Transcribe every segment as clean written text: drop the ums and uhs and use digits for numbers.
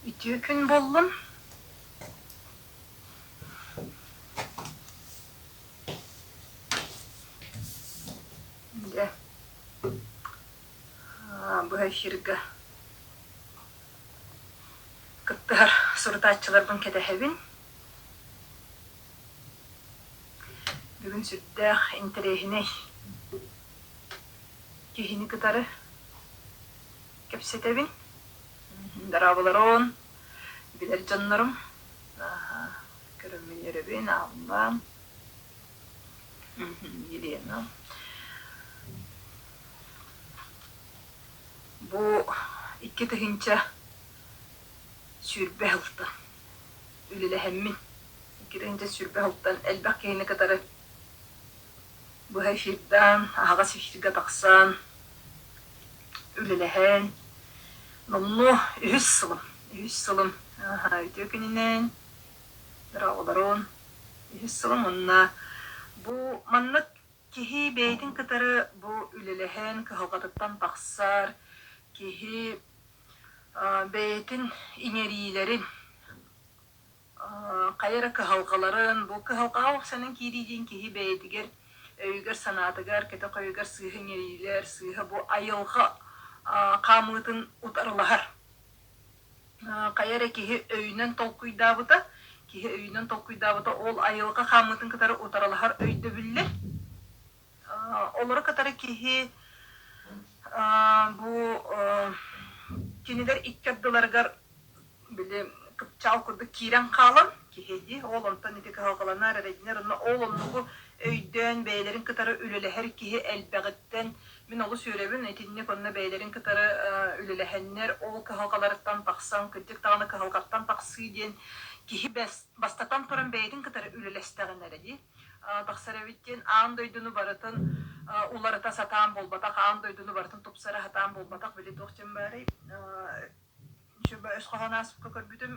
Үтүө күн буоллун. Дьэ, быһа эфиргэ кыттыһар сурутааччыларбын кэтэһэбин. Бүгүн сүрдээх интэриэһинэй киһини кытары кэпсэтэбин. Дорооболорун, билэр дьоннорум. Көрөммүн үөрэбин, ааллаам. Елена. Бу 2020 сылтан үлэлэһэммин, 2020 сылтан элбэх киһини кытары быһа эфирдаан, аһаҕас эфиргэ тахсан, үлэлэһэн, номнуо үһүс сылым, үһүс сылым үтүө күнүнэн, оҕолорун үһүс сылым уонна бу маннык киһи бэйэтин кытары бу үлэлэһэн кыһалҕатыттан тахсар, киһи бэйэтин иҥэриилэрин хайа эрэ кыһалҕаларын, бу кыһалҕаҕа охсонон киирии диэн киһи бэйэтигэр өйүгэр-санаатыгар, кэтэх өйүгэр сыыһа иҥэриилэр, сыыһа бу айылҕа хаамыытын утарылаһар. Хайа эрэ киһи өйүнэн толкуйдаабыта, киһи өйүнэн толкуйдаабыта ол айылҕа хаамыытын кытары утарылаһар өйдөбүллэр. Олору кытары киһи бу кинилэр икки ардыларыгар били кыпчаал курдук киирэн хаалан киһи дии ол онтон ити кыһалҕаланар эрэйдэнэр онно ол оннугу өйдөөн бэйэлэрин кытары үлэлэһэр киһи элбэҕиттэн мин олус үөрэбин итинник онно бэйэлэрин кытары үлэлэһэннэр ол кыһалҕаларыттан тахсан кырдьык даҕаны кыһалҕаттан тахсыы диэн киһи бастатан туран бэйэтин кытары үлэлэстэҕинэ эрэ дии тахсар эбит диэн аан дойдуну барытын уларыта сатаан буолбатах аан дойдуну барытын тупсара сатаан буолбатах били туох диэн баарый өс хоһоон ааспыкка көрбүтүм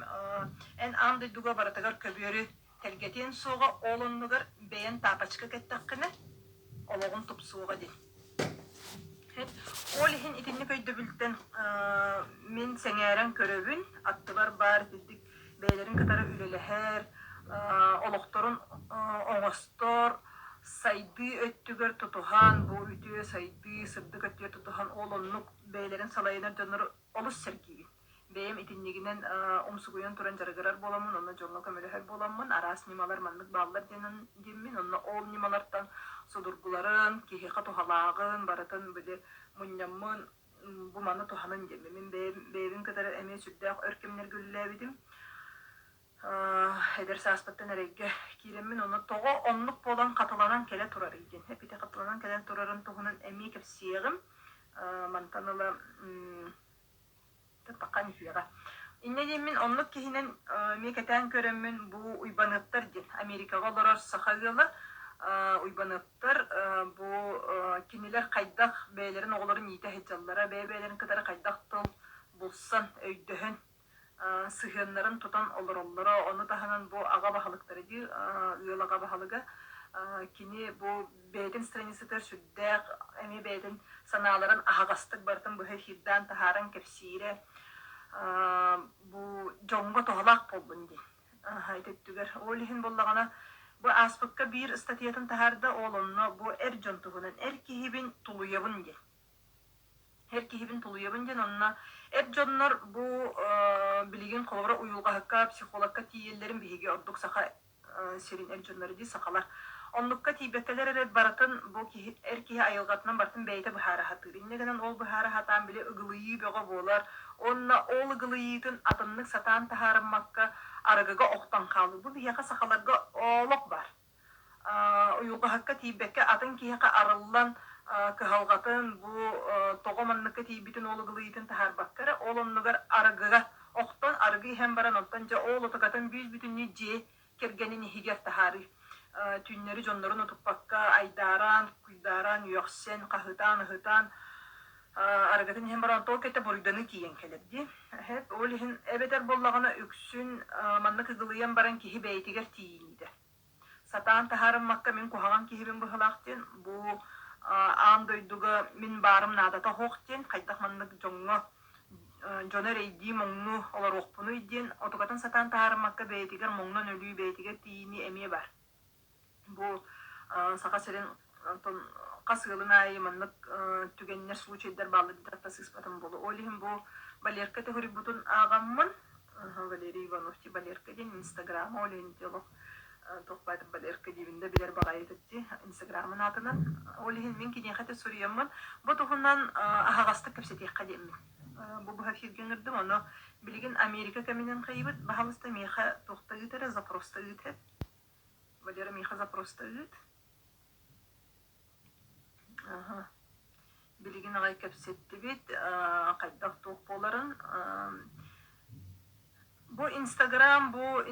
эн аан дойдуга барытыгар көбүөрү тэлгэтиэн суоҕа ол оннугар бэйэн таапачка кэттэххинэ олоҕун тупсуоҕа диэн ол иһин итинник өйдөбүлтэн мин сэҥээрэн көрөбүн аттыбар баар итинник бэйэлэрин кытары үлэлэһэр олохторун оҥостор сайдыы өттүгэр тутуһан бу үтүө сайдыы сырдык өттүгэр тутуһан ол оннук бэйэлэрин салайынар дьоннору олус сэргиибин. Бэйэм итиннигинэн умсугуйан туран дьарыгырар буоламмын, онно дьоҥҥо көмөлөһөр буоламмын, араас ньымалар маннык бааллар диэн диэммин, онно ол ньымалартан судургуларын, киһиэхэ туһалааҕын барытын били мунньаммын, бу маны туһанын диэммин. Мин бэйэм, бэйэбин кытары эмиэ сүрдээх өр кэмнэргэ үлэлээбитим. Эдэр сааспыттан эрэйгэ киирэммин, онно тоҕо оннук буолан хатыланан кэлэ турарый диэн, эппитэ хатыланан кэлэн турарын туһунан эмиэ кэпсиэҕим. Мантан ыла таххан иһиэҕэ. Инньэ диэммин оннук киһинэн эмиэ кэтээн көрөммүн бу Уйбаныаптар диэн Америкаҕа олорор саха ыала Уйбаныаптар бу кинилэр хайдах бэйэлэрин оҕолорун иитэ сылдьаллара, бэйэ-бэйэлэрин кытары хайдах тыл булсан, өйдөһөн сыһыаннарын тутан олороллоро. Ону таһынан бу аҕа баһылыктара дии, ыал аҕа баһылыга кини бу бэйэтин страницатыгар сүрдээх эмиэ бэйэтин санааларын аһаҕастык барытын быһа эфирдаан таһааран кэпсиирэ бу дьоҥҥо туһалаах буоллун диэн ити өттүгэр. Ол иһин буоллаҕына бу ааспыкка биир ыстатыйатын таһаарда, ол онно бу эр дьон туһунан эр киһибин тулуйабын диэн. Эр киһибин тулуйабын диэн онно эр дьоннор бу билигин холобура уйулҕаһыкка, психологка тиийэллэрин биһиги ордук саха сирин эр дьонноро дии сахалар. Оннукка тиийбэккэлэр эрэ барытын бу киһи эр киһи айылҕатынан барытын бэйэтэ быһаара сатыыр. Инньэ гынан ол быһаара сатаан били ыгылыйыы бөҕө буолар уонна ол ыгылыйыытын атыннык сатаан таһаарыммакка арыгыга охтон хаалыы. Бу биһиэхэ сахаларга олох баар. Уйулҕаһыкка тиийбэккэ атын киһиэхэ арыллан кыһалҕатын бу тоҕо манныкка тиийбитин ол ыгылыйыытын таһаарбакка эрэ ол оннугар арыгыга охтон арыгы иһэн баран онтон дьэ ол утукатын бүүс-бүтүннүү дьиэ кэргэнин иһигэр таһаарыы түүннэри дьоннорун утуппакка айдааран куйдааран үөхсэн хаһытаан-ыһытаан арыгытын иһэн баран ол кэтэ буруйданыы тиийэн кэлэр дии ол иһин эбэтэр буоллаҕына үксүн маннык ыгылыйан баран киһи бэйэтигэр тиийиниитэ Сатаан таһаарыммакка мин куһаҕан киһибин быһыылаах диэн, бу аан дойдуга мин баарым наадата суох диэн, хайдах маннык дьоҥҥо дьону эрэйдии моҥнуу олоруохпунуй диэн отугатын сатаан таһаарыммакка бэйэтигэр моҥнон өлүү, бэйэтигэр тиийинии эмиэ баар. Бу Саха сирин онтон хас ыалын аайы маннык түгэннэр, случайдар бааллар диэтэххэ сыыспатым буолуо. Ол иһин бу Валерка төгүрүйбутун ааҕаммын, Валерий Иванов Валерка диэн инстаграма, ол иһин олох туох баайдыр Валерка диибин да билэр баҕайытык дии инстаграмын аатынан. Ол иһин мин киниэхэ ити суруйаммын, бу туһунан аһаҕастык кэпсэтиэххэ диэммин. Бу быһа эфиргэ ыҥырдым, ону билигин Америка кэминэн хайыбыт, баһалыста миэхэ туохта ыыт эрэ, запроста ыыт эт. Валера миэхэ запроста ыыт. Аха. Билигин аҕай кэпсэттибит, хайдах туох буоларын. Бу Инстаграм, бу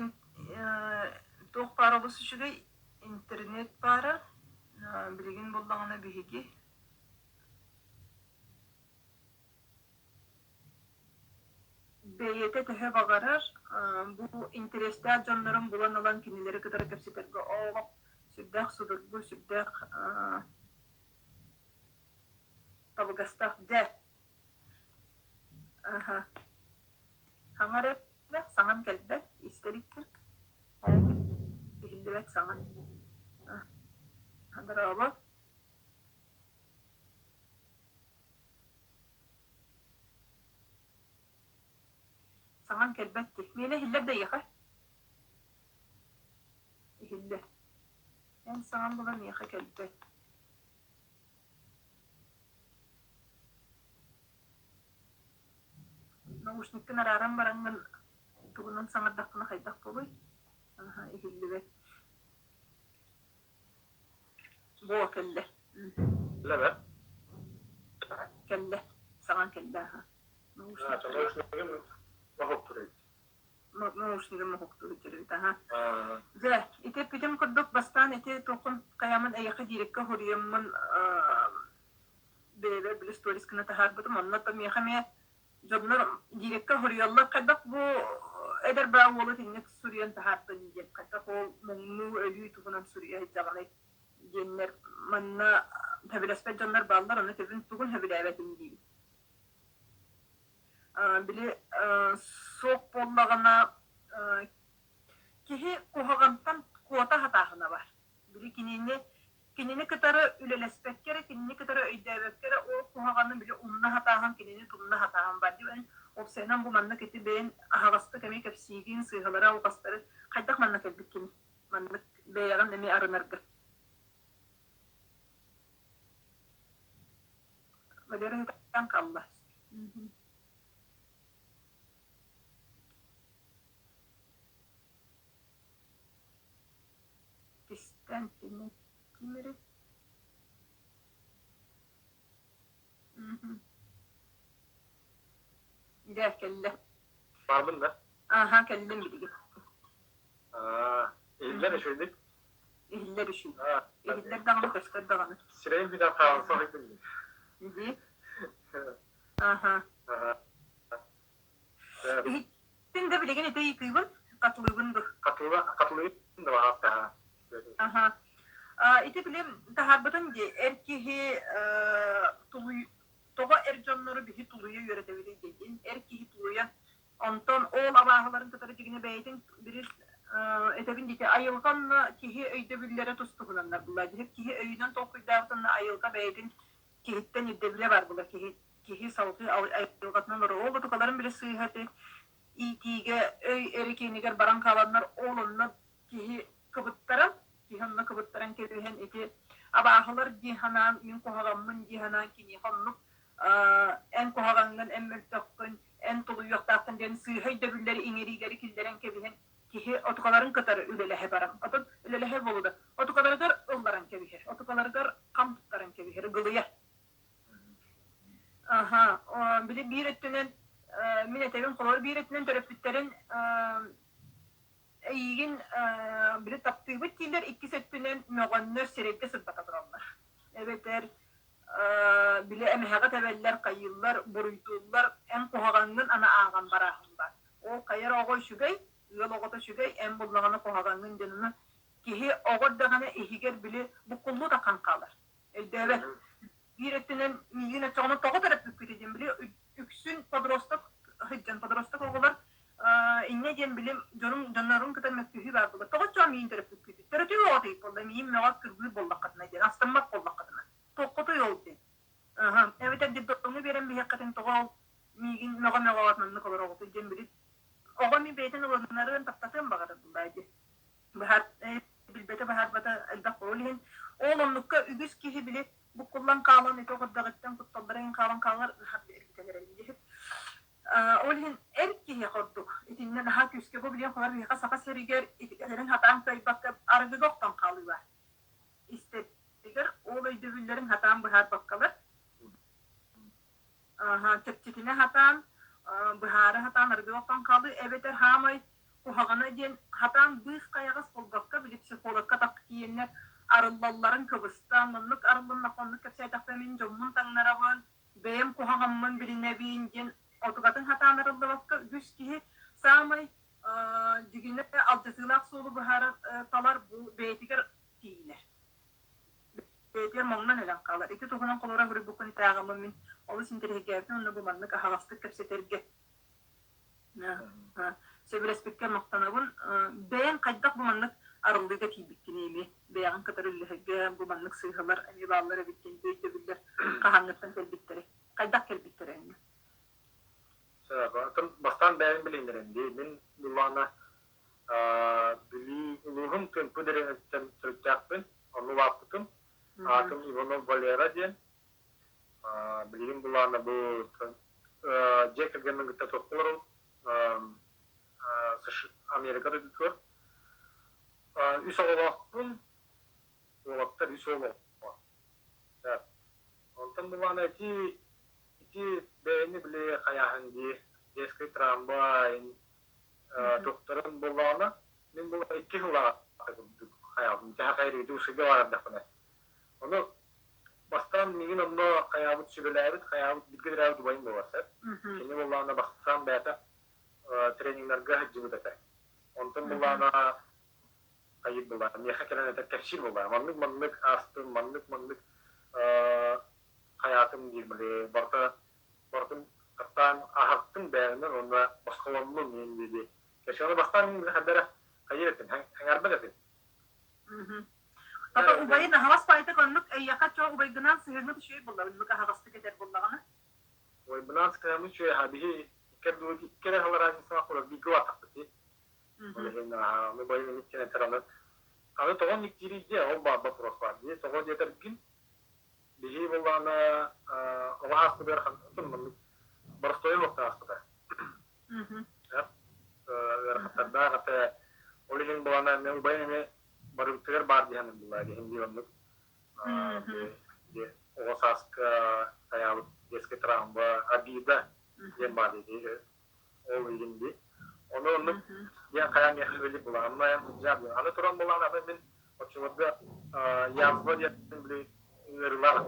туох баара олус үчүгэй, интернет баара. Билигин буллаҕына биһиги Бэйэтэ төһө баҕарар, бу интэриэстээх дьоннорун булан ылан кинилэри кытары кэпсэтэргэ олох сүрдээх судургу, сүрдээх табыгастаах дьэ. Аха. Хаҥар эрэ саҥам кэлбэт, истэ иликпин. Иһиллибэт саҥа. Дорообо. Саҥаҥ кэлбэт дии. Миэнэ иһиллэр да эйиэхэ? Иһиллэр. Эн саҥаҥ була миэхэ кэлбэт. Наушниккын арааран бараҥҥын тугунан саҥардаххына хайдах буолуой? Аһа, иһиллибэт. Буо кэллэ. Кэллэ Кэллэ. Саҥаҥ кэллэ аһа. Наушнигым моһуктуур эбит аһа. Дьэ, ити эппитим курдук бастаан ити туоххун хайамын эйиэхэ диириккэ хоруйаммын бэйэбэр били сторис гына таһаарбытым. Онно то миэхэ эмиэ дьоннор диириккэ хоруйаллар хайдах бу эдэр баа уолу итинник суруйан таһаартын диэн хайдах ол муҥнуу өлүү туһунан суруйа сылдьаҕыный диэннэр манна сөбүлэспэт дьоннор бааллар, ону төбүн тугун сөбүлээбэтим диибин. Били суох буоллаҕына киһи куһаҕантан куота сатааһына бар. Били кинини кинини кытары үлэлэспэккэ эрэ, кинини кытары өйдөөбөккө эрэ ол куһаҕаны били умна сатааһын, кинини тумна сатааһын бар. Диэн уопсайынан бу маннык ити бэйэн аһаҕастык эмиэ кэпсиигин, сыыһалары, алҕастары хайдах манна кэлбиккиний? Маннык бэйэҕин эмиэ арынарга. Валера ытаан хаалла. Кистэн кини кимири? Дьэ, кэллэ. Баарбын да? Ааха, кэллим билигин. Иһиллэр үчүгэй. Иһиллэр үчүгэй. Иһиллэр даҕаны, көстөр даҕаны. Сирэйим бүтэн хаалан соһуйдум. Дии. Аха. Иһиттин да билигин ити ыйытыыбын, хатылыыбын ду. Хатылы, хатылыыбын да баҕар Аха. Ити билим таһаарбытын дии, эр киһи тулуй тоҕо эр дьоннору биһи тулуйа үөрэтэбитий диэн. Эр киһи тулуйа Онтон ол абааһыларын кытары дьигинэ бэйэтин бирис этэбин дите айылҕа киһи өйдөбүллэрэ тустуһунаннар була. Дьиһик киһи өйүнэн толкуйдаабытынна айылҕа бэйэтин киһиттэн ирдэбилэ бар була. Киһи киһи салгыы айылҕатынан олорор. Ол отукаларын биле сыыһа иитиигэ өй эрикиэнигэр баран хааланнар ол онно киһи кыбыттаран, киһи онно кыбыттаран кэбиһэн ити абааһылар дии санаан, мин куһаҕаммын дии санаан киниэхэ оннук эн куһаҕаҥҥын, эн мөлтөххүн, эн тулуйуохтааххын диэн сыыһа өйдөбүллэри, иҥэриилэри киллэрэн кэбиһэн киһи отукаларын кытары үлэлэһэ баран, отон үлэлэһэ буолуда, отукаларыгар ылларан кэбиһэр, отукаларыгар хам туттаран кэбиһэр, ыгылыйар. Аха, били биир өттүнэн мин этэбин холобур биир өттүнэн төрөппүттэрин эйигин били таптыыбыт дииллэр, иккис өттүнэн мөҕөннөр сирэйгэ сырбата тураллар. Эбэтэр били эмэһэҕэ тэбэллэр, хайыыллар, буруйдууллар, эн куһаҕаҥҥын аны ааҕан барааһын баар. Ол хайа эрэ оҕо үчүгэй, ыал оҕото үчүгэй, эн буллаҕына куһаҕаҥҥын диэн ону киһи оҕо эрдэҕинэ иһигэр били буккуллуу таххан хаалар. Өйдөөбөт. Биир өттүнэн миигин оччоҕуна тоҕо төрөппүккүтүй диэн били үксүн подросток. сылдьан подросток оҕолор инньэ диэн билим дьонум дьоннорун кытта мөккүһүү баар буолла. Тоҕо чоо миин төрөппүккүтүй? Төрөтүү оҕо тыйык буолла, миин мөҕөр кырбыыр буоллаххытына диэн, астыммат буоллаххытына. Туоххутуй ол диэн. Аха, эбэтэр детдомҥа биэрэн биһиэххитин тоҕо ол миигин мөҕө-мөҕө маннык олороҕутуй диэн били оҕо эмиэ бэйэтин ылыннарыан, таптатыан баҕарар буоллаа дии. Быһаар, билбэтэ быһаарбата элбэх ол иһин ол оннукка үгүс киһи били буккуллан хаалан ити оҕордоҕуттан кутталлара иһин хаалан хаалар эргитэн эрэлин диэхит. Ол иһин эр киһи ордук итиннэ наһаа күүскэ бу билиэн холор биһиэхэ Саха сиригэр итилэрин хатаан кыайбакка арыгыга охтон хаалыылар истэригэр ол өйдөбүллэрин хатаан быһаарбаккалар чэпчэтинэ хатаан быһаара хатаан арыгыга охтон хаалыы эбэтэр хаамай куһаҕана диэн хатаан быыс хайаҕас буолбакка били психологка так тиийэннэр арыллалларын кыбыстан оннук арыллыннахха оннук кэпсээтэхпинэ мин дьоммун таҥнарабын бэйэм куһаҕаммын билинэбин диэн отугатын хатаан арыллыбакка үгүс киһи саамай дьигинэ алдьатыылаах суолу быһаарар талар бу бэйэтигэр тиийинэр бэйэтигэр моҥнон өлөн хаалар. Ити туһунан холобура суруйбуккун итээҕиммин мин олус интэриэһиргээбитим уонна бу маннык аһаҕастык кэпсэтэргэ сөбүлэспиккэ махтанабын. Бэйэҥ хайдах бу маннык арыллыыга тиийбиккиний эмиэ бэйэҕин кытары үллэһэргэ бу маннык сыыһалар эмиэ бааллар эбит диэн өйдөбүллэр хаһааҥҥыттан кэлбиттэрий? Хайдах кэлбиттэрэ эмиэ? Бастаан бэйэм билиннэрэн дии. Мин буллаҕына Бүлүү улууһун Тымпы дэриэбинэтиттэн төрүттээхпин, онно улааппытым. Аатым Иванов Валера диэн. Билигин былаана бу дьиэ кэргэммин кытта туохха олоробут. Америка дойдутугар. Үс оҕолоохпун, уолаттар үс уол оҕо. Онтон былаана ити ити бэйэни били хайааһын дии, детский трамвай Туохтарын буоллаҕына, мин бу икки сыллаах курдук хайаабын, дьаһах эрийдии усуйга барардахпына. Ону бастаан миигин онно хайаабыт сүбэлээбит, хайаабыт бииргэ төрөөбүт убайым буолар сөп. Кини буоллаҕына бастаан бэйэтэ трениннэргэ сылдьыбыт этэ. Онтон буоллаҕына хайыыр буоллаҕына миэхэ кэлэн этэр кэпсиир буоллаҕа. Маннык-маннык аастым, маннык-маннык хайаатым диир били барыта барытын хаттаан аһаттым бэйэбинэн уонна босхолоннум иин дии Кэсэни бастаан мин хардара хайыр этим, хаҥарбат этим. Ата убайын аһаҕас баайтык оннук эйиэхэ чоо убайгынаан сыһыаҥҥыт үчүгэй буолла оннук аһаҕастык этэр буоллаҕына. Убайбынаан сыһыаммыт үчүгэй аһа биһи икки икки эрэ сыл разницалаах буолар бииргэ улааттахпыт дии. Ол иһин аһа убайым эмит этэр аны аны тоҕо оннук диирий диэ ол баар вопрос баар дии тоҕо диэтэргин Биһи буоллаҕына оҕо ааспытыгар маннык боростуой олохто ааспыта. Ыарахаттардаах этэ. Ол иһин буолана мен убайым эмиэ барыбытыгар баар диэн булла диһин дии оннук оҕо сааска хайаабыт детская травма обида диэн баар дии ол иһин дии. Ону оннук диэн хайаан миэхэ били былааннаан сылдьар. Аны туран былаан аны мин оччолорго язва диэн били ыарыылаах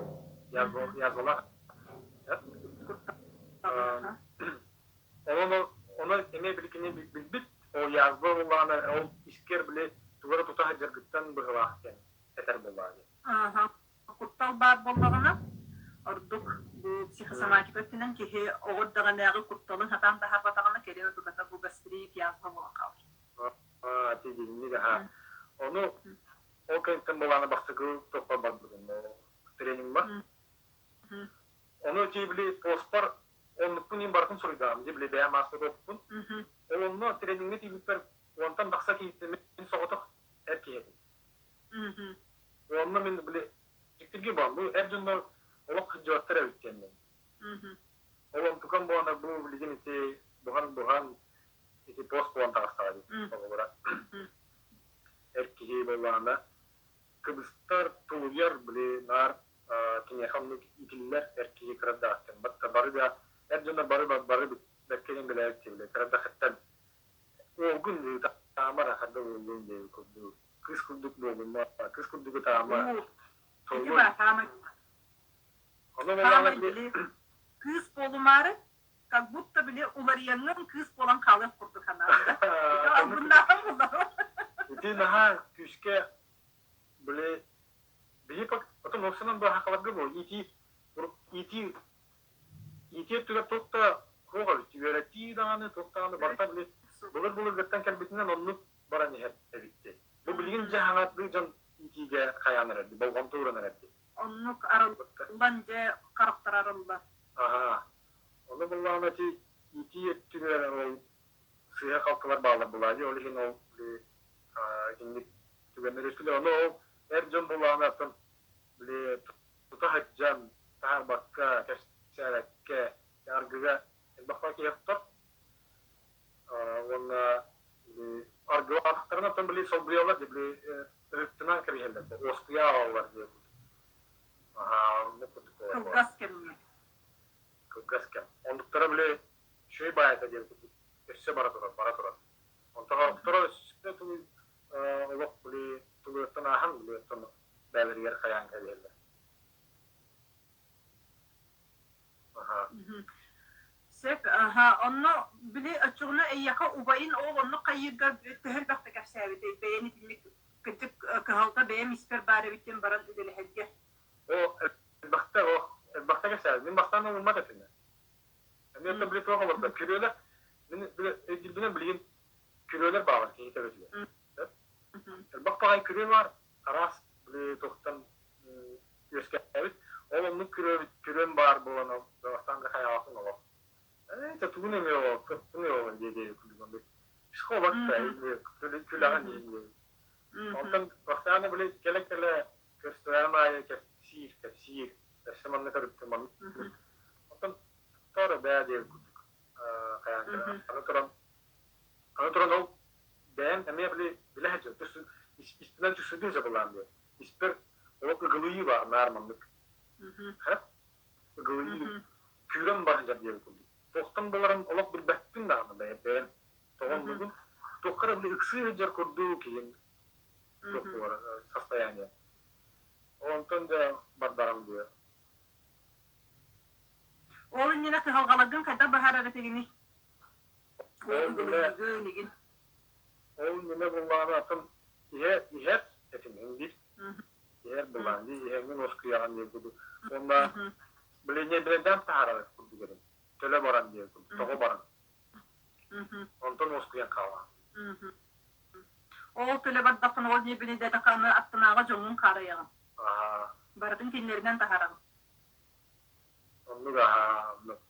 язвалаах. Ону ону эмиэ били кини билбит ол язва буоллаҕына ол искэр били тугу эрэ тута сылдьаргыттан быһыылаах диэн этэр буоллаҕа дии. Куттал баар буоллаҕына, ордук бу психосоматика өттүнэн киһи оҕо эрдэҕинээҕи кутталын сатаан таһаарбатаҕына, кэлин отугата бу гастрит, язва буолан хаалар. Ити аха. Ону ол кэнниттэн былаана бастакы тоххор барбытым тренингмар. Ону ити били постпар оннукпун иин барытын суруйдаҕым дии били бэйэм ааспыт оппун. Ол онно трениҥҥэ тиийбиппэр уонтан тахса киһиттэн мин соҕотох эр киһи этим. Уонна мин били дьиктирги баар, бу эр дьоннор олох кырдьыбаттар эбит диэммин. Ол онтукам буолана бу билигин ити буһан-буһан ити пост буолан таҕыстаҕа дии оҕолоро. Эр киһи буоллаҕына кыбыстар, тулуйар, били наар киниэхэ оннук иитиллэр эр киһи кыра эрдэҕиттэн. Бары да эр дьоннор бары бары бэркэ диэн билээбит били кыра эрдэхиттэн уолгун таамар ахарда уоллуун диэби курдук кыыс курдук буолунна, кыыс курдук ытаама. Ити баар саамай саамай били кыыс буолумаары, как будто били уларыйаҥҥын кыыс буолан хаалыах курдук санаабыта. Ити албыннааҕым буоллаҕа. Ити наһаа күүскэ били биһи потом оксанан бу хахаларга бу ити ити ити өттүгэр туох да. Суох эбит, үөрэтии даҕаны, туох даҕаны барыта били былыр-былыргыттан кэлбитинэн оннук баран иһэр эбит дии. Бу билигин дьэ хаҥардыы дьон иитиигэ хайаан эрэрди, болҕомто ууран эрэрди. Оннук арыллан дьэ харахтар арыллар. Аһаа. Ону буллаҕына ити иитии өттүгэр ол сыыһа-халтылар бааллар булаа дии, ол иһин ол били итинник түгэннэр үөскүүллэр. Ону ол эр дьон буллаҕына оттон били тута сылдьан таһаарбакка, кэпсээбэккэ аргыга элбэх киһи охтор уонна аргылаахтарынан оттон били солбуйаллар били ыһыктынан кэбиһэллэр уоскуйа аҕаллар диэн Кылгас кэмҥэ. Кылгас кэм. Оннуктара били үчүгэй баайата диэн курдук өссө бара турар, бара турар. Онтон охторо өссө тулуй олох били тулуйуттан ааһан били оттон бэйэлэригэр хайаан кэбиһэллэр. Сөп, аха, онно били оччоҕуна эйиэхэ убайын ол оннук хайыырга төһө элбэхтэ кэпсээбитэй бэйэни итинник кырдьык кыһалҕа бэйэм испэр баар эбит диэн баран үлэлэһэргэ. О, элбэхтэ, о, элбэхтэ кэпсээбит. Мин бастаан ылыммат этим. Эмиэ это били туох олордо? Күрүөлэр, мин били өйдүүрбүнэн билигин күрүөлэр баалар киһи төбөтүгэр. Элбэх баҕайы күрүө баар, араас били туохтан үөскээбит. Ол оннук күрүөм баар буолан бастаан да хайаҕатын олох. Ээ, тугун эмиэ ол, тугун ол дии дии курдук. Психолог күлэҕин дии. Онтон бастаан били кэлэ-кэлэ көрсүөм аайы кэпсиир, кэпсиир. Өссө манна көрүптүм, манна. Онтон торо бээ диэн курдук хайаан аны туран аны туран ол бэйэм эмиэ били билэ сылдьар испинэн түсүдүн сабылаан диэн испэр олох ыгылыйыы баар наар маннык ыгылыйыы күүрэн бар сылдьар диэн курдук туохтан буларын олох билбэппин даҕаны бэйэм бэйэм тоҕо оннугун туохха эрэ били ыксыы сылдьар курдук киһим туох буолар состояние онтон дьэ бардаҕым диye Ол иннинэ кыһалҕаларгын хайдах быһаарар этигиний? Ол иннинэ ол иннинэ буллаҕына атын иһэ иһэр этим биир иһэр былаан дии иһэҥҥин уоскуйаҕын диэн курдук уонна блин билэдээн таһаарар курдук этим төлө баран диэн курдук тоҕо баран онтон уоскуйан хаалаҕын Ол төлө бардаххына ол ньиэбини дэтэххэ аттынааҕы дьоҥҥун хаарыйаҕын. Барытын кинилэринэн таһаараҕын. Оннук аһаа оннук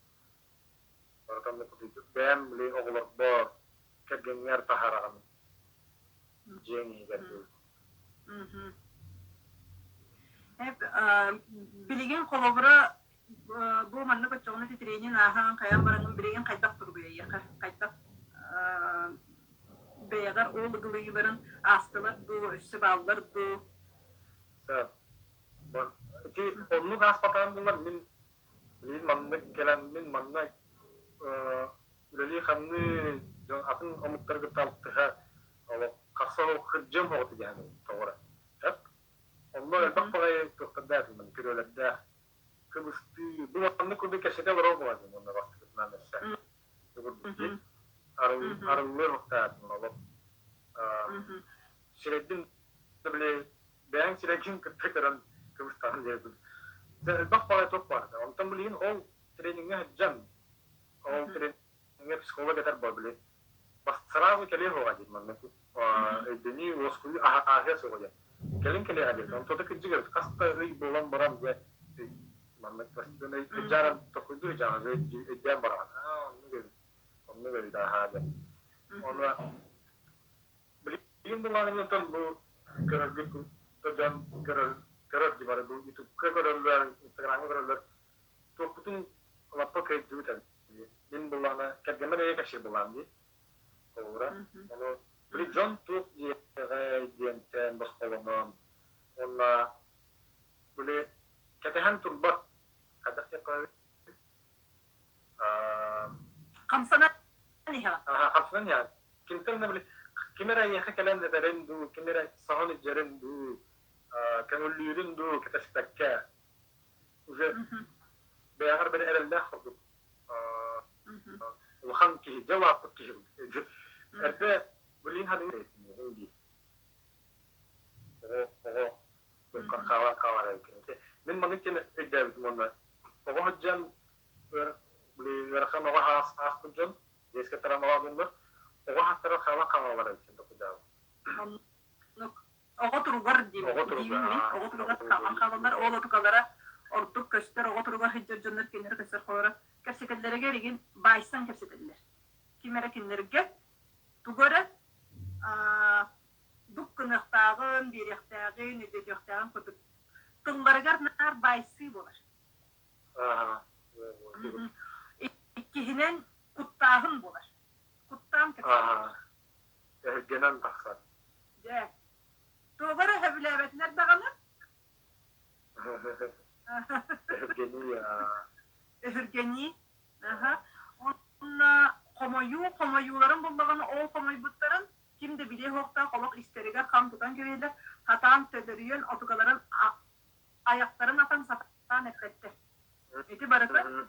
барыта оннук курдук бэйэм били оҕолорбор кэргэҥҥэр таһаараҕын дьиэҥ иһигэр дуу. Билигин холобура бу маннык оччоҕуна титириэнин ааһан хайаан бараҥҥын билигин хайдах туругуй эйиэхэ хайдах бэйэҕэр ол ыгылыйыыларын аастылар дуу өссө бааллар дуу Ити оннук ааспатаҕым буоллар мин билигин маннык кэлэн мин манна үлэлии-хамныы дьон атын омуктары кытта алтыһа олох харса олох кырдьыам оҕото диэн тоҕо эрэ. Онно элбэх баҕайы туохтардаах күрүөлэрдээх кыбыстыы бу маннык курдук кэпсэтэ олорор буолаатын уонна бастакытынан өссө курдук арыллыар уктаатын олох сирэйбин били бэйэҥ сирэйгин кытта көрөн кыбыстаҕын диэбит. Элбэх баҕайы туох баар да. Онтон билигин ол трениҥҥэ сылдьан, ол трениҥҥэ психолог этэр буо били сразу кэлиэ суоҕа диир маннык өйдөнүү, уоскуйуу ааһыа суоҕа диэн. Кэлин кэлиэҕэ диэбит. Онто да кырдьык эбит. Хас да ый буолан баран дьэ маннык постепенно өйдөөн толкуйдуур дьаҕа өйдөөн бараҕын. Аа, оннук эбит. Оннук эбит аһаа диэн. Онно Билигин былаанынан бу көрөргүт дьон көрөр көрөр дии бары бу ютубка көрөллөр, инстаграмҥа көрөллөр. Туохпутун лаппа кыайдыбыт эбит. Мин былаана кэргэммэр эйэ кэпсиир былаан дии. Холобура. Ону били дьон туох диэҕэй диэнтэн босхолонон уонна били кэтэһэн турбат хайдах диэххэ Хамсанан иһэҕин. Хамсанан иһэҕин. Кимтэн да били ким эрэ эйиэхэ кэлэн этэрин дуу, ким эрэ саҥан илдьэрин дуу, көҥүллүүрүн дуу кэтэспэккэ уже бэйэҕэр били эрэллээх курдук улахан киһи, дьэ улааппыт киһи. Эрдэ билин ханыыр дии. Оҕо оҕо хаалар хаалар эбит. Мин маннык диэн өйдөөбүтүм уонна оҕо сылдьан били ыарахан оҕо ааспыт дьон, детскай травмалаах дьоннор оҕо хааттара хаалан хаалаллар эбит докудаабыт. Оннук. Оҕо туругар Оҕо диибин туруга, диибин мин. Оҕо оҕо туругар туруга хаалан хаалаллар. Ол отукалара ордук көстөр, оҕо туругар сылдьар дьоннор кинилэр көстөр холоро кэпсэтэллэригэр игин баайсан кэпсэтэллэр. Ким эрэ кинилэргэ тугу эрэ дук гыныахтааҕын, биэриэхтээҕин, өйдөтүөхтээҕин курдук тылларыгар наар баайсыы буолар. Иккиһинэн, куттааһын буолар. Куттаан кэпсэтэр. Өһүргэнэн тахсар. Дьэ, туоҕу эрэ сөбүлээбэтилэр даҕаны. Өһүргэнии. Өһүргэнии. Аха. Уонна хомойуу, хомойууларын буллаҕына ол хомойбуттарын ким да билиэ суохтаах олох истэригэр хам тутан кэбиһэллэр, хатаан төлөрүйэн отукаларын айахтарын атан сатаан эппэттэр. Ити барыта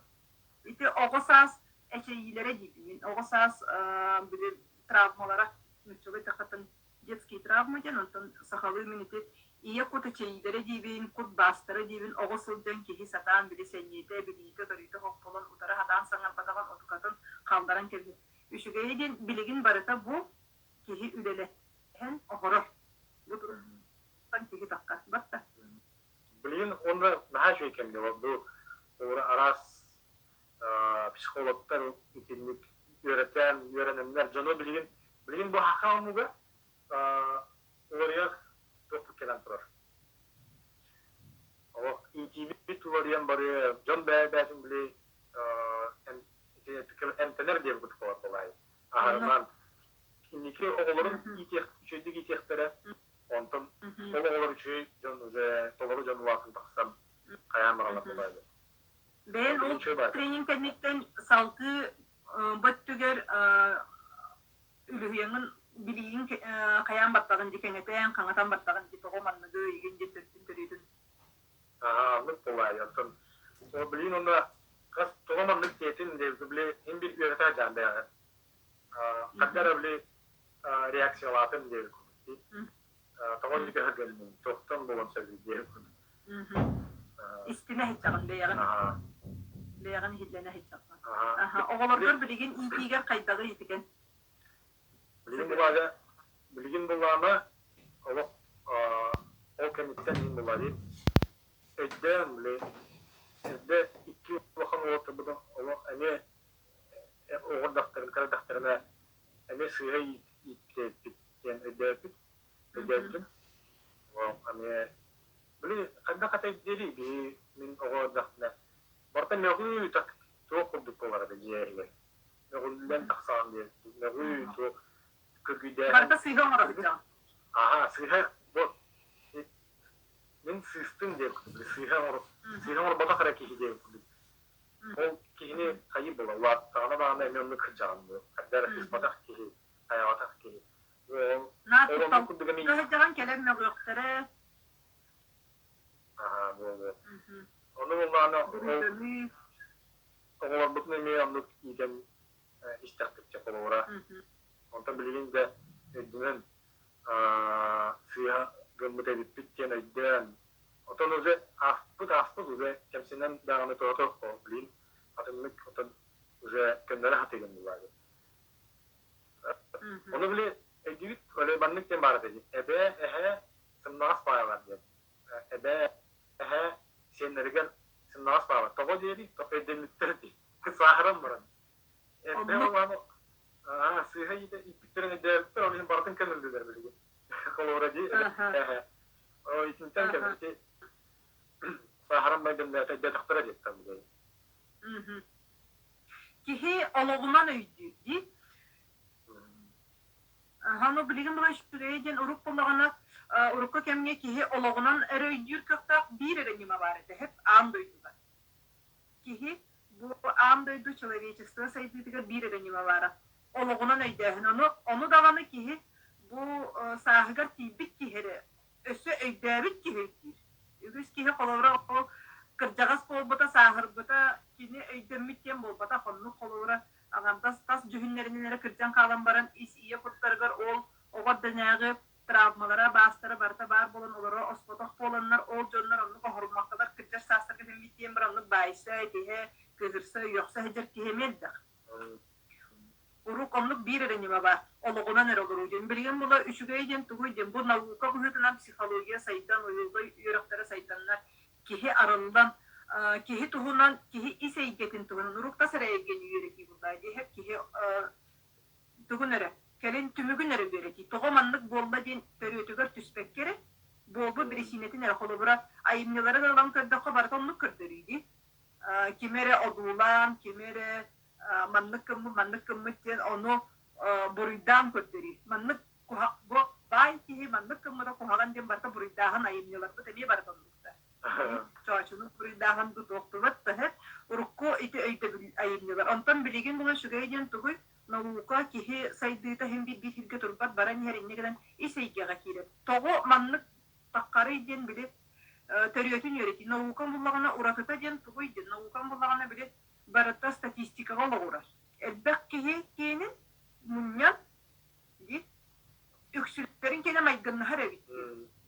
ити оҕо саас эчэйиилэрэ диибин мин. Оҕо саас били травмалара нууччалыы эттэххэ детские травмы диэн, онтон сахалыы мин ити ийэ кут эчэйиилэрэ диибин, кут баастара диибин, оҕо сылдьан киһи сатаан били сэниэтэ, билиитэ-көрүүтэ суох буолан утары сатаан саҥарбатаҕын отукатын хаалларан кэбиһэр. Үчүгэйэ диэн билигин барыта бу киһи үлэлэһэн оһорор. Бу туруктан киһи таххарбат да. Билигин онно наһаа үчүгэй кэмҥэ бу араас психологтар итинник үөрэтэн, үөрэнэннэр дьону билигин билигин бу саха омуга уларыйар туох кэлэн турар. Олох иитиибит уларыйан барыа, дьон бэйэ-бэйэтин били эмтэнэр диэн курдук буолаай. Аһарынан инники оҕолорун иитиэх, үчүгэйдик иитиэхтэрэ, онтон ол оҕолор үчүгэй дьон уже толору дьон улаатан тахсан хайаан бараллар буолаай. Бэйэн ол тренинг кэнниттэн салгыы бу өттүгэр үлүһүйэҥҥин билиигин хайаан баттаҕын дии кэҥэтэн, хаҥатан баттаҕын дии тоҕо манныгы игин диэн төрдүн төрүөтүн. Аа, оннук буолаай. Оттон ол билигин онно хас тоҕо маннык диэтин били иһин бир үөрэтэ дьаан бэйэҕэ. Ханна эрэ били реакциялаатым диэбит курдук. Тоҕо инник өһөргөннүм, туохтан буолан сөбүй диэбит курдук. Истинэ сылдьаҕын бэйэҕин. Бэйэҕин иһиллэнэ сылдьаҕын. Оҕолоргор билигин иитиигэр хайдаҕый итигэн? Билигин булаана, билигин булаана олох ол кэнниттэн иһин булари өйдөөн били эрдэ икки улахан уолаттарбытын олох эмиэ оҕордохторун кырадахтарына эмиэ сыыһа ииттээппит диэн өйдөөппүт өйдөөбүтүм эмиэ били хайдах этэй биһи мин оҕо эрдэхпинэ барыта мөҕүү так туох курдук буолар этэ дьиэ иһигэр мөҕүллэн тахсаҕын диэн мөҕүү туох көргүйдээһин Барыта сыыһа оҥоро сылдьаҕын. Аһаа, сыыһа бу мин сыыстым диэн курдук сыыһа оҥор сыыһа оҥорботох эрэ киһи диэн курдук ол киһини хайыы буола улааттаҕына даҕаны эмиэ оннук сылдьаҕын буо хайда эрэ сыыспатах киһи хайаабатах киһи ол Наар ол оннук курдук эмиэ кутталга сылдьаҕын кэлэн мөҕүөхтэрэ. Аһаа, буолуо. Ону буоллаҕына ол Буруйданыы. оҕолорбутун эмиэ оннук иитэн истэхпит холобура. Онтон билигин да өйдөнөн сыыһа гыммыт эбиппит диэн өйдөөн, отон уже ааспыт ааспыт уже кэмсинэн даҕаны туһата блин атыннык отон уже көннөрө сатыыгын булаады. Ону били өйдүүбүт, оле маннык диэн баар этэ эбээ, эһээ сымнаҕас баайалар диэн. Эбээ, эһээ сиэннэригэр сымнаҕас баала. Тоҕо диэри өйдөммүттэр дии. Сааһыран баран. Эрдэ улахан сыыһа ииппиттэрин өйдөөбүттэр, ол иһин барытын көмүллүлэр билигин. Холобура дии, эһээ. Итинтэн кэлбити сааһыран байдым өйдөөтөхтөрө диэттэн билигин. Киһи олоҕунан өйдүүр дии. Ону билигин була үчүгэйэ диэн урук буоллаҕына, урукку кэмҥэ киһи олоҕунан эрэ өйдүүр кыахтаах биир эрэ ньыма баар этэ, һэп аан дойдуга. Киһи бу аан дойду человечество сайдыытыгар биир эрэ ньыма баара. Олоҕунан өйдөөһүн. Ону, ону даҕаны киһи бу сааһыгар тиийбит киһи эрэ өссө өйдөөбүт киһи өйдүүр. Үгүс киһи холобура ол кырдьаҕас буолбута, сааһырбыта кини өйдөммүт диэн буолбатах. Оннук холобура аҥардас тас дьүһүннэринэн эрэ кырдьан хаалан баран ис ийэ куттарыгар ол оҕо эрдэнээҕи травмалара, баастара барыта баар буолан олоро оспотох буоланнар ол дьоннор оннук оһоруммаккалар кырдьар саастарга тэммит диэн баран оннук баайса, этиһэ, кыыһырса, үөхсэ сылдьар киһи эмиэ элбэх. олоҕунан эрэ олоруу диэн. Билигин була үчүгэй диэн тугуй диэн, бу наука быһыытынан психология сайдан, уйулҕа үөрэхтэрэ сайданнар, киһи арыллан, киһи туһунан, киһи ис эйгэтин туһунан, уруктас эрэ эйгэни үөрэтии буоллаа диэһэр киһи тугун эрэ, кэлин түмүгүн эрэ үөрэтии. Тоҕо маннык буолла диэн төрүөтүгэр түспэккэ эрэ, буолбут биричиинэтин эрэ холобура айымньыларын ылан көрдөххө барыта оннук көрдөрүү дии. Кими эрэ одуулаан, кими эрэ маннык гыммыт, маннык гыммыт диэн ону буруйдаан көрдөрүү. Маннык бу баай киһи маннык гыммыта куһаҕан диэн барыта буруйдааһын айымньыларбыт эмиэ барыта оннуктар. Чоочуну буруйдааһын тутуохтубат таһы урукку ити өйдөбүл айымньылар. Онтон билигин була үчүгэй диэн тугуй? Наука киһи сайдыыта иһин биир биир сиргэ турбат баран иһэр инньэ гынан ис эйгэҕэ киирэр. Тоҕо маннык таххарый диэн били төрүөтүн үөрэтии. Наука буллаҕына уратыта диэн тугуй диэн. Наука буллаҕына били барыта статистикаҕа олоҕурар. Элбэх киһи киэнин мунньан дии үксүлэрин кэнэ майгыннаһар эбит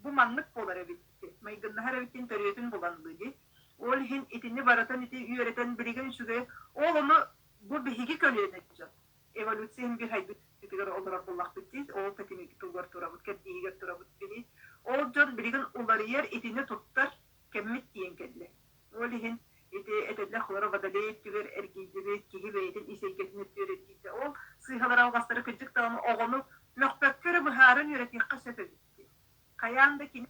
бу маннык буолар эбит майгыннаһар эбиттин төрүөтүн булан дии. Ол иһин итини барытын ити үөрэтэн билигин үчүгэй ол ону бу биһиги көлүөнэ дьон эволюция иһин биир хайбытыгар олорор буоллахпыт дии ол тэтимик тугар турабыт кэрдииһигэр турабыт били ол дьон билигин уларыйар итини туттар кэммит тиийэн кэллэ. Ол иһин ити этэллэр холоро водолей өттүгэр эргийдибит, киһи бэйэтин ис эйгэтин өттүгэр эргийдэ. Ол сыыһалар алҕастары кырдьык даҕаны оҕону мөхпөккө эрэ быһааран үөрэтиэххэ сөп эбит дии. Хайаан да кини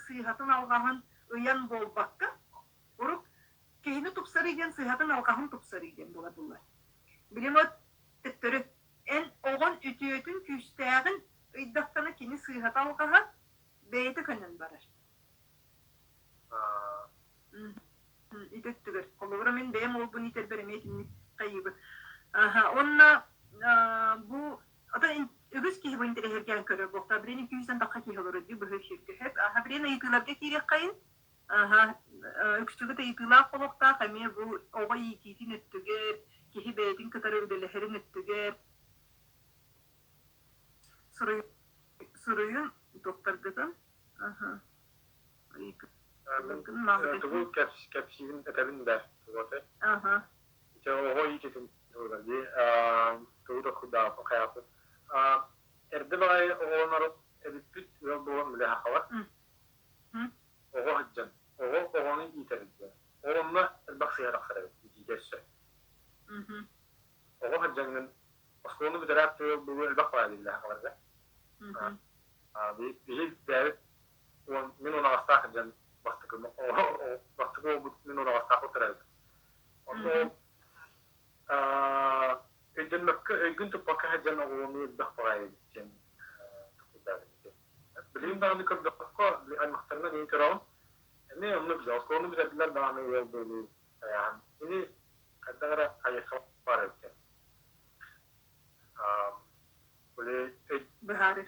сыыһатын алҕаһын ыйан буолбакка, урут киһини тупсарыы диэн сыыһатын алҕаһын тупсарыы диэн буола буолла. Билим от төттөрү эн оҕон үтүөтүн күүстээҕин ыйдахтана кини сыыһата алҕаһа бэйэтэ көнөн барар. Ити өттүгэр. Холобура, мин бэйэм уолбун иитэрбэр эмиэ итинник хайыыбын. Аха, уонна бу ото үгүс киһи бу интэриэһиргээн көрөр буолта. Билигин күүстэн тахха киһи олорор дии быһыы сиргэ. Аха, билигин ыйытыыларга киириэххэйин. Аха, үксүгүт ыйытыылаах буолуохтаах эмиэ бу оҕо иитиитин өттүгэр, киһи бэйэтин кытары үлэлэһэрин өттүгэр суруй суруйун докторгытын. Аха. Тугу кэпсиибин этэбин да тугуотай ити оҕо иититин туһунан дии тугу да курдааппын хайааппын эрдэ баҕайы оҕолонор эбиппит ыал буолан бile хахалар оҕо сылдьан оҕо оҕону иитэр диэн ол онно элбэх сыһа тахсар эбит итиитэ өссө оҕо сылдьаҥҥын оскуоланы бүтэрээт ыал буолуу элбэх баҕайы бile хахаларга биһи бэйэбит мин унаҕастаах дьон бастакы бастакы уолбут мин унаҕастаахпыт төрөөбүт. Онно ол өйдөммөккө өйгүн туппакка сылдьан оҕолонуу элбэх баҕайы эбит диэн толкуйдаабыт. Билигин даҕаны көрдөххө аймахтарынан иһин көрөҕүн эмиэ оннук оскуоланы бүтэрдилэр даҕаны ыал буолуу тайаан ини хайдах эрэ хайысха баар эбит. Быһаарыы.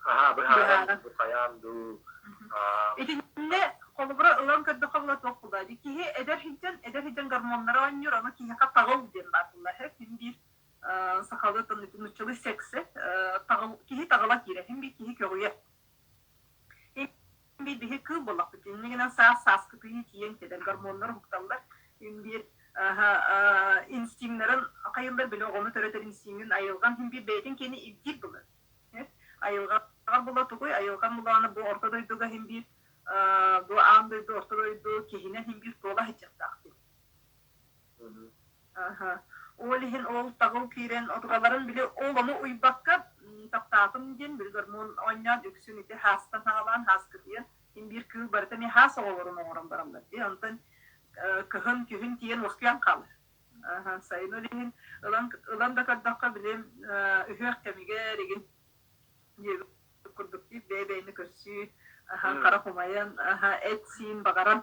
Аһаа, быһааран, хайаан дуу. Итиннэ холобура ылан көрдөххө була туох буолла дии. Киһи эдэр сылдьан, эдэр сылдьан гормоннара оонньуур, ону киһиэхэ таҕыл диэн баар буолла. Син биир сахалыы нуччалыы секси таҕыл киһи таҕыла киирэр, син биир киһи көҕүйэр. Син биир биһи кыыл буоллахпыт. Инньэ гынан саас сааскытыйыы тиийэн кэлэр, гормоннар уһукталлар. Син биир инстинктарын хайыллар били оҕону төрөтөр инстинктин айылҕан син биир бэйэтин киэнэ ирдиир буолар. Айылҕаҕа була тугуй? Айылҕа булааны бу орто дойдуга син биир бу аан дойду орто дойду киһинэн син биир туола сылдьыахтаах дии. Ол иһин ол таҕыл киирэн отугаларын били ол ону уйбакка таптаатым диэн били гормон оонньоон үксүн ити хаастан саҕалаан хааскытыйан син биир кыыл барыта эмиэ хаас оҕолорун оҥорон бараллар дии. Онтон кыһын күһүн тиийэн уоскуйан хаалар. Сайын ол иһин ылан ылан да көрдөххө били үһүөх кэмигэр игин диэбит курдук дии бэйэ-бэйэни көрсүү харах умайан эт-сиин баҕаран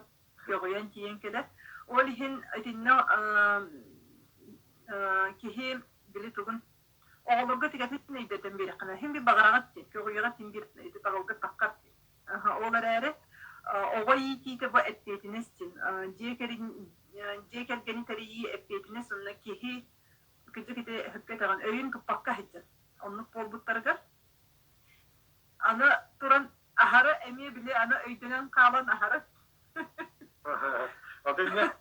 көҕүйэн тиийэн кэлэр. Ол иһин итиннэ киһи били тугун оҕолорго тигэтин өйдөтөн биэрэххинэ син биир баҕараҕыт дии көҕүйэҕит син биир ити таҕылгыт таххар дии. Ол эрээри оҕо иитиитэ бу эппиэтинэс диэн дьиэ дьиэ кэргэни тэрийии эппиэтинэс уонна киһи кырдьык ити сөпкө этэҕин өйүн туппакка сылдьар. Оннук буолбуттарыгар аны туран аһары эмиэ били аны өйдөнөн хаалан аһары Вот иннэ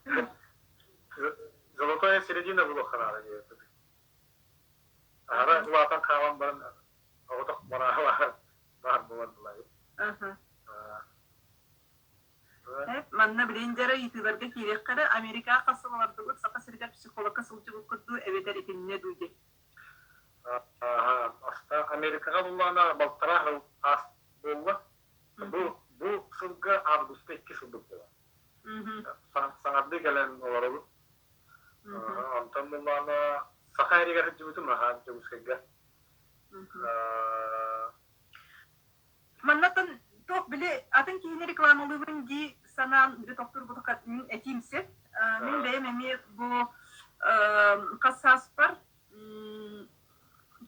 золотая середина булуохха наада диэбит. Аһара улаатан хаалан баран буолар былай. Манна билин дьара ыйытыыларга киириэххэ эрэ, Америкаҕа хас сыл олордугут, Саха сиригэр психологка сылдьыбыккыт дуу эбэтэр итиннэ дуу диэн. Америкаҕа буллаҕына балтараа сыл аас буолла. Бу бу сылга августка икки сылбыт буолар. Саҥардыы кэлэн олоробут. Онтон буллаҕына Саха сиригэр сылдьыбытым аһаа Дьокуускайга. Маннаттан туох били атын киһини рекламалыыбын дии санаан били тохтуурбутука мин этиим сөп. Мин бэйэм эмиэ бу хас сааспар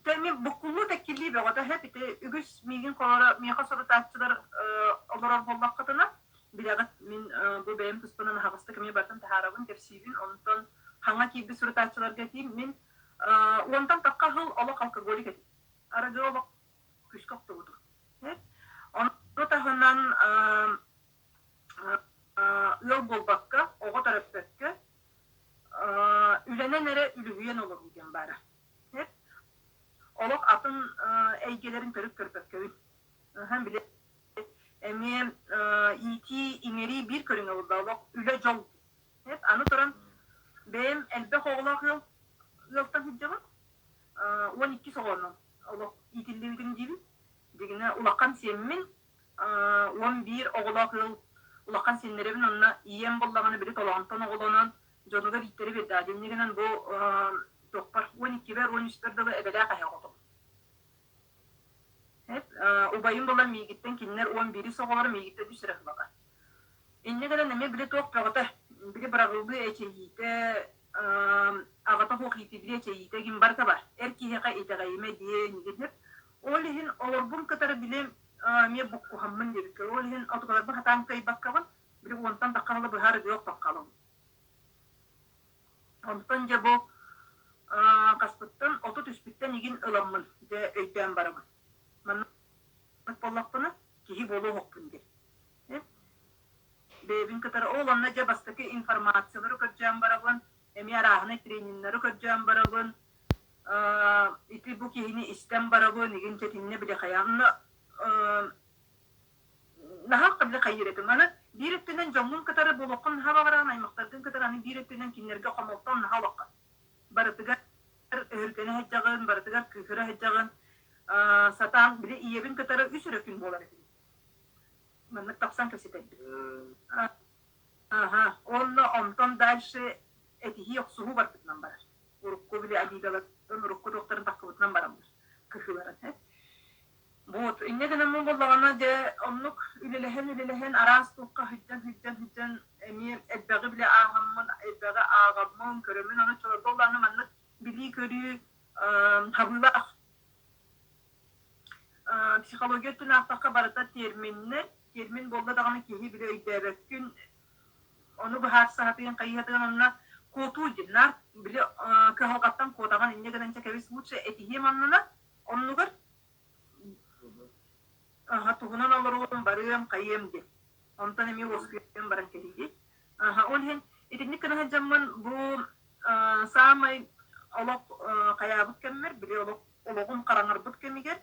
Тэми буккуллуу тэккиллии бөҕөтө сөп ити үгүс миигин холоро миэхэ сурутааччылар олорор буоллаххытына билэҕит мин бу бэйэм туспунан аһаҕастык эмиэ барытын таһаарабын кэпсиибин онтон хаҥа киирбит сурутааччыларга этиим мин уонтан тахха сыл олох алкоголик этим арыгы олох күүскэ охтубутум ону таһынан ыал буолбакка оҕо төрөппөккө үлэнэн эрэ үлүһүйэн олоруу диэн баара. Олох атын эйгэлэрин төрүт көрбөккөбүн. Били эмиэ иитии, иҥэрии биир көрүҥэ буолла олох үлэ дьол. Аны туран бэйэм элбэх оҕолоох ыал ыалтан сылдьабын. 12 оҕонон олох иитиллибитим диибин. Дигинэ улахан сиэммин 11 оҕолоох ыал улахан сиэннэрэбин онно ийэм буоллаҕына били толоонтон оҕолонон дьонугар ииттэри биэрдэҕэ инньэ гынан бу туохпар 12-бэр 13-бэр дылы эбэлээх эһэ оҕотум убайым буолан миигиттэн кинилэр 11-ис оҕолоро миигиттэн үс эрэ ылаҕа инньэ гынан эмиэ били туох бөҕөтө били быраҕыллыы эчэйиитэ аҕата суох иитиллии эчэйиитэ ким барыта бар эр киһиэхэ итэҕэйимэ диэн иһин ол иһин олорбун кытары били эмиэ буккуһаммын диэбиккэ ол иһин отукаларбын хатаан кыайбаккабын били уонтан тахха ыла быһаар ыгыах тоххалым онтон дьэ бу хаспыттан 33-үспүттэн игин ыламмын дьэ өйдөөн барабын маннык буоллахпына киһи буолуоһукпун диэн Бэйэбин кытары ол онно дьэ бастакы информациялары көрдөөн барабын, эмиэ арааһынай трениннэри көрдөөн барабын, ити бу киһини истэн барабын, игин чэтиннэ били хайаанна наһаа били хайыыр этим. Аны биир өттүнэн дьоҥҥун кытары буолуоххун наһаа баҕараҕын, аймахтаргын кытары аны биир өттүнэн кинилэргэ хомолтон наһаа улахан. Барытыгар өһүргэнэ сылдьаҕын, барытыгар кыыһыра сылдьаҕын. Сатаан били ийэбин кытары үс эрэ күн буолар этим. Маннык тапсан кэпсэтэрбит. Аха, онно онтон дальше этиһии охсуһуу барбытынан барар. Урукку били обидалартан, урукку туохтарын таххыбытынан бараммыт кыһыыларын. Вот, инньэ гынан буоллаҕына дьэ оннук үлэлэһэн-үлэлэһэн араас туохха сылдьан сылдьан сылдьан эмиэ элбэҕи билэ ааһаммын, элбэҕи ааҕаммын, көрөммүн, аны чолорго улаана маннык билии-көрүү хабыылаах Психология өттүн аахтахха барыта терминнэр, термин буолла даҕаны киһи били өйдөөбөккүн, ону быһаарса сатыан хайыһатыан онно куотуу диэн наар били кыһалҕаттан куотаҕын инньэ гынан чэ кэбис лучше этиһиэм оннуна оннугар туһунан олоруом барыам хайыам диэн онтон эмиэ уоскуйан баран кэһиий ол иһин итинник гына сылдьаммын бу саамай олох хайаабыт кэммэр били олох олоҕум хараҥарбыт кэмигэр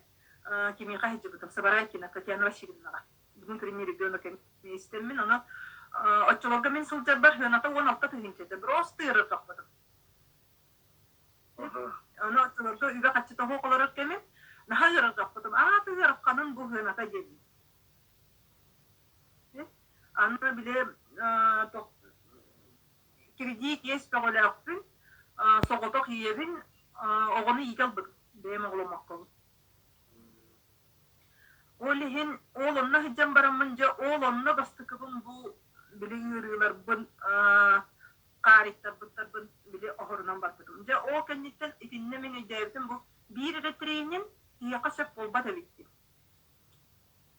кимиэхэ сылдьыбытым Сабарайкина Татьяна Васильевнаҕа бүгүн күрүннүү региона кэмиистэммин ону оччолорго мин сылдьарбар сыаната 16 тыһыынча этэ просто ыарырҕаппытым ону оччолорго үбэ-харчыта суох олорор кэмим наһаа ыарырҕаппытым аата ыарахханын бу сыаната диэн аны били кредит иэс бөҕөлөөхпүн, соҕотох ийэбин, оҕону иитэ ылбытым, бэйэм оҕоломмоккобун. Ол иһин ол онно сылдьан бараммын дьэ ол онно бастакыбын бу били ыарыыларбын хаарыйтарбыттарбын били оһорунан барбытым. Дьэ ол кэнниттэн итиннэ мин өйдөөбүтүм бу биир эрэ тренинг киһиэхэ сөп буолбат эбит диэн.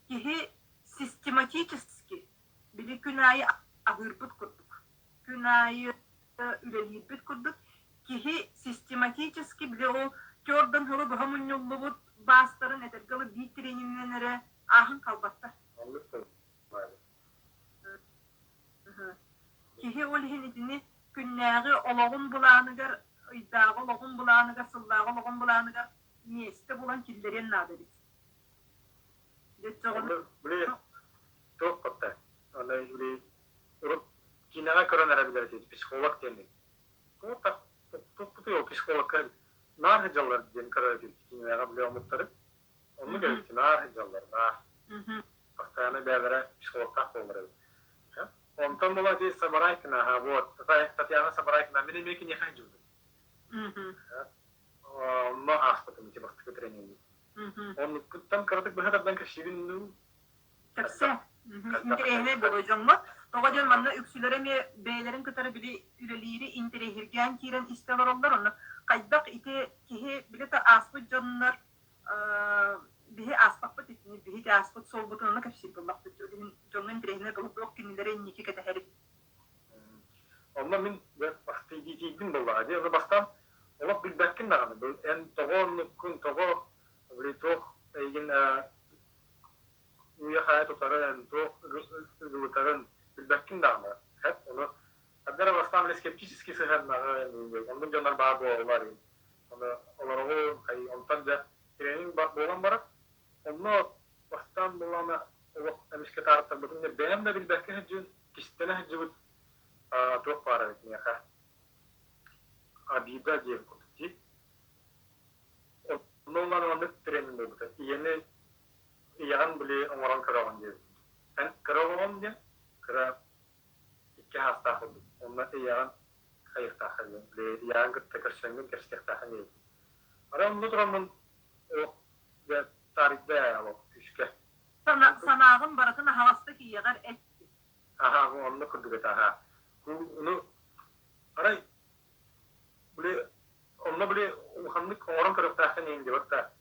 Киһи систематически били күн аайы аһыырбыт курдук, күн аайы үлэлиирбит курдук, киһи систематически били ол төрдөн сылы быһа мунньуллубут баастарын этэргэ дылы биир тренининэн эрэ ааһан хаалбаттар. Киһи ол иһин итини күннээҕи олоҕун былааныгар, ыйдааҕы олоҕун былааныгар, сыллааҕы олоҕун былааныгар миэстэ булан киллэриэн наада эбит. Дьэ Онно били туох батта? Аны били урут киинэҕэ көрөн эрэ билэр этибит психолог диэн. Туох туппутуй ол психологка наар сылдьаллар диэн көрөр этибит киинэҕэ били омуктары. Оннук эбит наар сылдьаллар, наар. Постоянно бэйэлэрэ психологтаах буоллар эбит. Онтон була ди Сабарайкина, аха, вот, Татьяна Сабарайкина, мин эмиэ киниэхэ сылдьыбытым. Онно ааспытым ити бастакы тренинги. Оннуккуттан кыратык быһа тардан кэпсиибин дуу? Кэпсээ. Интэриэһинэй буолуо дьоҥҥо. Тоҕо диэн манна үксүлэрэ эмиэ бэйэлэрин кытары били үлэлиири интэриэһиргээн киирэн истэ олороллор. Онно хайдах ити киһи били да ааспыт дьоннор биһи ааспаппыт итини биһи ааспыт суолбутун ону кэпсиир буоллахпыт. Дьоҥҥо интэриэһинэй буолуо туох кинилэри инники кэтэһэрин. Онно мин тиийдим буоллаҕа дии. Ону бастаан олох билбэккин даҕаны. Эн тоҕо оннуккун, тоҕо били туох эйигин үйэ-хайа тутарын, туох ыгылытарын билбэккин даҕаны. Хэп, ону ханна эрэ бастаан били скептически сыһыаннаҕын, оннук дьоннор баар буолаллар. Ону олороҕун, онтон дьэ тренинг буолан баран, онно бастаан буоллаҕына олох эмискэ таарыттарбытын бэйэм да билбэккэ сылдьыбын, кистэнэ сылдьыбыт туох баар эбит миэхэ обида диэн курдук дии. Онно ылан оннук тренинг буолбута. Ийэни ийэҕин били оҥорон көрөҕүн диэбит. Эн кыра оҕоҕун диэн кыра икки саастаах курдук. Онно ийэҕин хайыахтааххын диэн. Били ийэҕин кытта көрсөҥҥүн кэпсэтиэхтээххин диэбит. Арай онно тураммын олох дьэ таарыйда ээ олох күүскэ. Санааҕын барытын аһаҕастык ийэҕэр эт. Аһаа, оннук курдук этэ, аһаа. Ону арай били онно били улаханнык оҥорон көрүөхтээххин иһин диэбэт да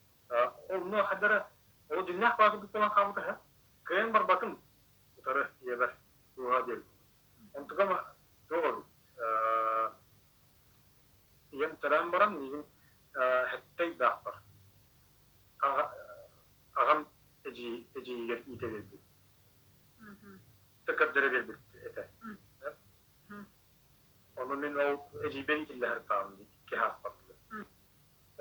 онно хайда эрэ ол дьиҥнээх баар курдук буолан хаалбыта үһү. Кыайан барбатым утары ийэбэр туоһа диэбит. Онтукам туох эбит ийэм төрөөн баран миигин сэттэ ыйдаахпар аҕам эдьиийигэр иитэ биэрбит. Көрдөрө биэрбит этэ. Ону мин ол эдьиийбэр иитиллэһэртааҕым дии икки сааспар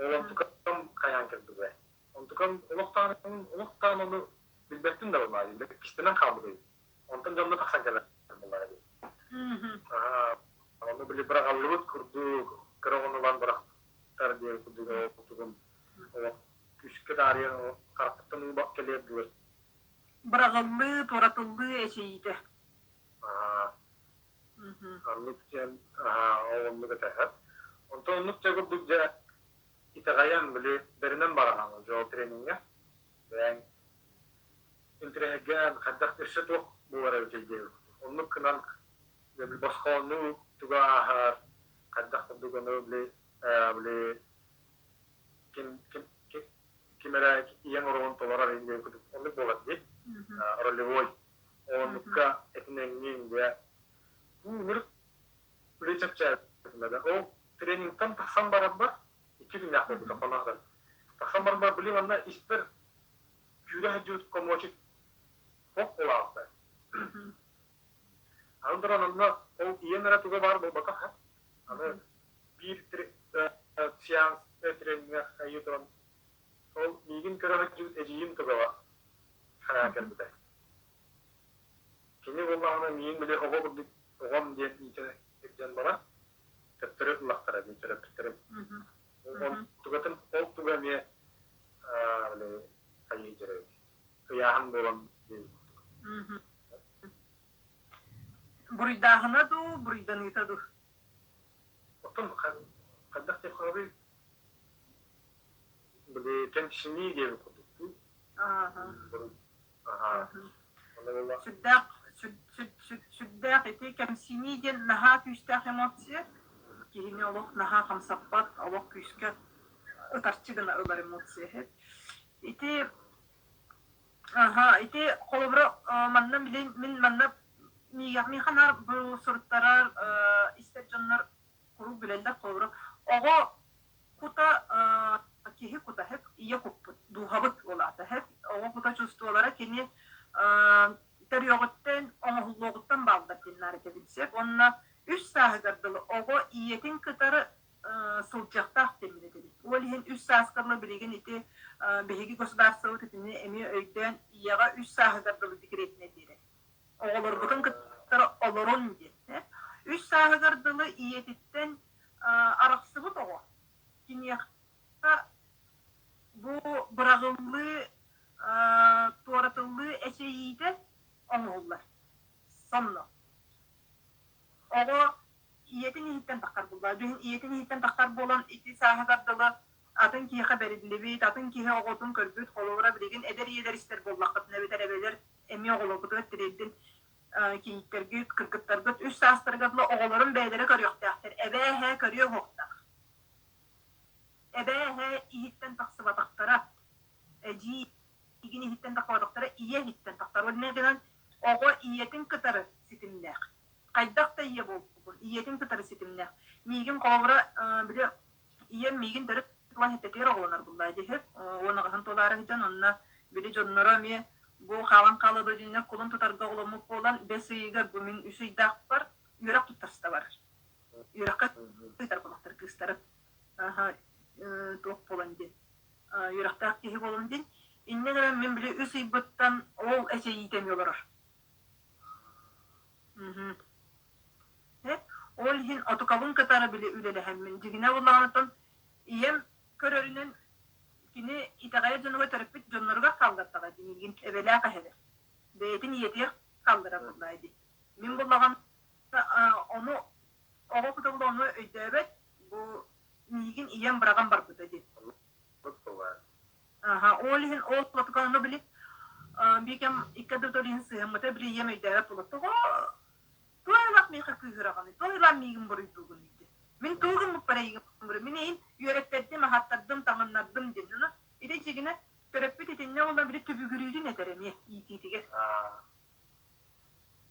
Ол онтукам хайаан кэлбитэ. Онтукам олохтоон олохтоон ону билбэппин да буоллаҕа кистэнэн хаалбыт эбит. Онтон дьонно тахсан кэлэр буоллаҕа дии. Ону били быраҕаллыбыт курдук кыра оҕону ылан бырахтар диэн курдук ол олох күүскэ таарыйан харахпыттан уу кэлиэр дылы. Быраҕыллыы, туоратыллыы эчэйиитэ. Оннук диэн ол оннук этэ. Онтон оннук дьэ курдук дьэ итэҕэйэн били бэринэн бараҕын дьол трениҥҥэ. Бэйэҥ интириэһиргээн хайдах өссө туох буолар эбитий диэбит. Оннук гынан босхооннуу тугу ааһар, хайдах курдук ону били били ким ким ким эрэ ийэҥ оруолун толорор диэн курдук оннук буолар дии. Ролевой. Оннукка этинэҥҥин дьэ ынырык үлэ чэпчээбитим да. Ол тренингтэн тахсан барарбар икки күннээх буолбута хоноһон. Тахсан барарбар били манна испэр күүрэ сылдьыбыт комочек хох буолаабыта. Аны туран онно ол ийэм эрэ туга баар буолбатах Аны биир сеанс трениҥҥэ хайыы туран ол миигин көрө сылдьыбыт эдьиийим тугаҕа хараан кэлбитэ. Кини буоллаҕына миигин били оҕо курдук оҕом диэн иитэ илдьэн баран төттөрү ыллахтара мин төрөппүттэрим. Онтугатын ол туга эмиэ били хайыы дьэрэ ыйааһын буолан диэбит курдук. Буруйдааһына дуу, буруйданыыта дуу? Оттон хайдах диэххэ били кэмсинии диэбит курдук дуу. Сүрдээх сүрдээх ити кэмсинии диэн наһаа күүстээх эмоция. Киһини олох наһаа хамсаппат, олох күүскэ ытарчы гына ылар эмоция. Ити аха ити холобура манна мин манна миэхэ наар бу суруттарар истэр дьоннор куруук билэллэр холобура оҕо кута киһи кута хэп ийэ куппут дууһабыт ол аата хэп оҕо кута чувстволара кини төрүөҕүттэн оҥоһуллуоҕуттан бааллар диэн наар этэбин сөп уонна үс сааһыгар дылы оҕо ийэтин кытары сылдьыахтаах диэн мин этэбин. Ол иһин үс сааскар ыла билигин ити Биһиги государствобыт итини эмиэ өйдөөн ийэҕэ үс сааһыгар дылы декретинэ биэрэр. Оҕолоргутун кытары олорун диэн. Үс сааһыгар дылы ийэтиттэн арахсыбыт оҕо киниэхэ бу быраҕыллыы, туоратыллыы эчэйиитэ оҥоһуллар. Сонно. Оҕо ийэтин иһиттэн таххар буолла. Дьүһүн ийэтин иһиттэн таххар буолан ити сааһыгар дылы атын киһиэхэ бэриллибит, атын киһи оҕотун көрбүт, холобура билигин эдэр ийэлэр истэр буоллаххытына эбэтэр эбэлэр эмиэ оҕолоргутугар тириэрдин кийииттэргит, кыргыттаргыт үс саастарыгар дылы оҕолорун бэйэлэрэ көрүөхтээхтэр. Эбээ эһээ көрүө уһуохтаах. Эбээ эһээ иһиттэн тахсыбатахтара, эдьиий игин иһиттэн тахсыбатахтара ийэ иһиттэн тахсар. Ол гынан оҕо ийэтин кытары ситимнээх. Хайдах да ийэ буолбуппун, ийэтин кытары ситимнээх. Миигин холобура, били ийэм миигин төрүт тылан эттэтигэр оҕолонор буллаа диэһит. Уон аҕыһын туолаары сылдьан, онно били дьонноро эмиэ бу хаалан хаалыба дьиннэр кулун тутарга оҕоломмут буолан, бэс ыйыгар бу мин үс ыйдаахпар үөрэх туттарста барар. Үөрэххэ ыытар буолахтар кыыстары. Аха, туох буолан диэн. Үөрэхтээх киһи буолан диэн. Инньэ гынан мин били үс ыйбыттан ол эчэйиитэ эмиэ олорор. Ол иһин отукабын кытары били үлэлэһэммин, дьиҥинэ буоллаҕыттан ийэм көрөрүнэн кини итэҕэйэр дьонугар төрөппүт дьонноругар хааллартаҕа дии миигин эбэлээх эһэбэр. Бэйэтин ийэтигэр хаалларар буоллаҕа дии. Мин буоллаҕым ону оҕо кута ону өйдөөбөт, бу миигин ийэм быраҕан барбыта дии. Аха, ол иһин ол отуканы били биикэм икки ардыбыт иһин сыһыммыта били ийэм өйдөөбөт буолла. Тоҕо туох миэхэ кыыһыраҕыный, туох илаан миигин буруйдуугунуй диэн. Мин тугу гыммыппар эйигин буруй. Мин эйин үөрэттэрдим, аһаттардым, таҥыннардым диэн. Ону ити дьигинэ төрөппүт итиннэ буолан били түбүгүрүүтүн этэр эмиэ иитиитигэр.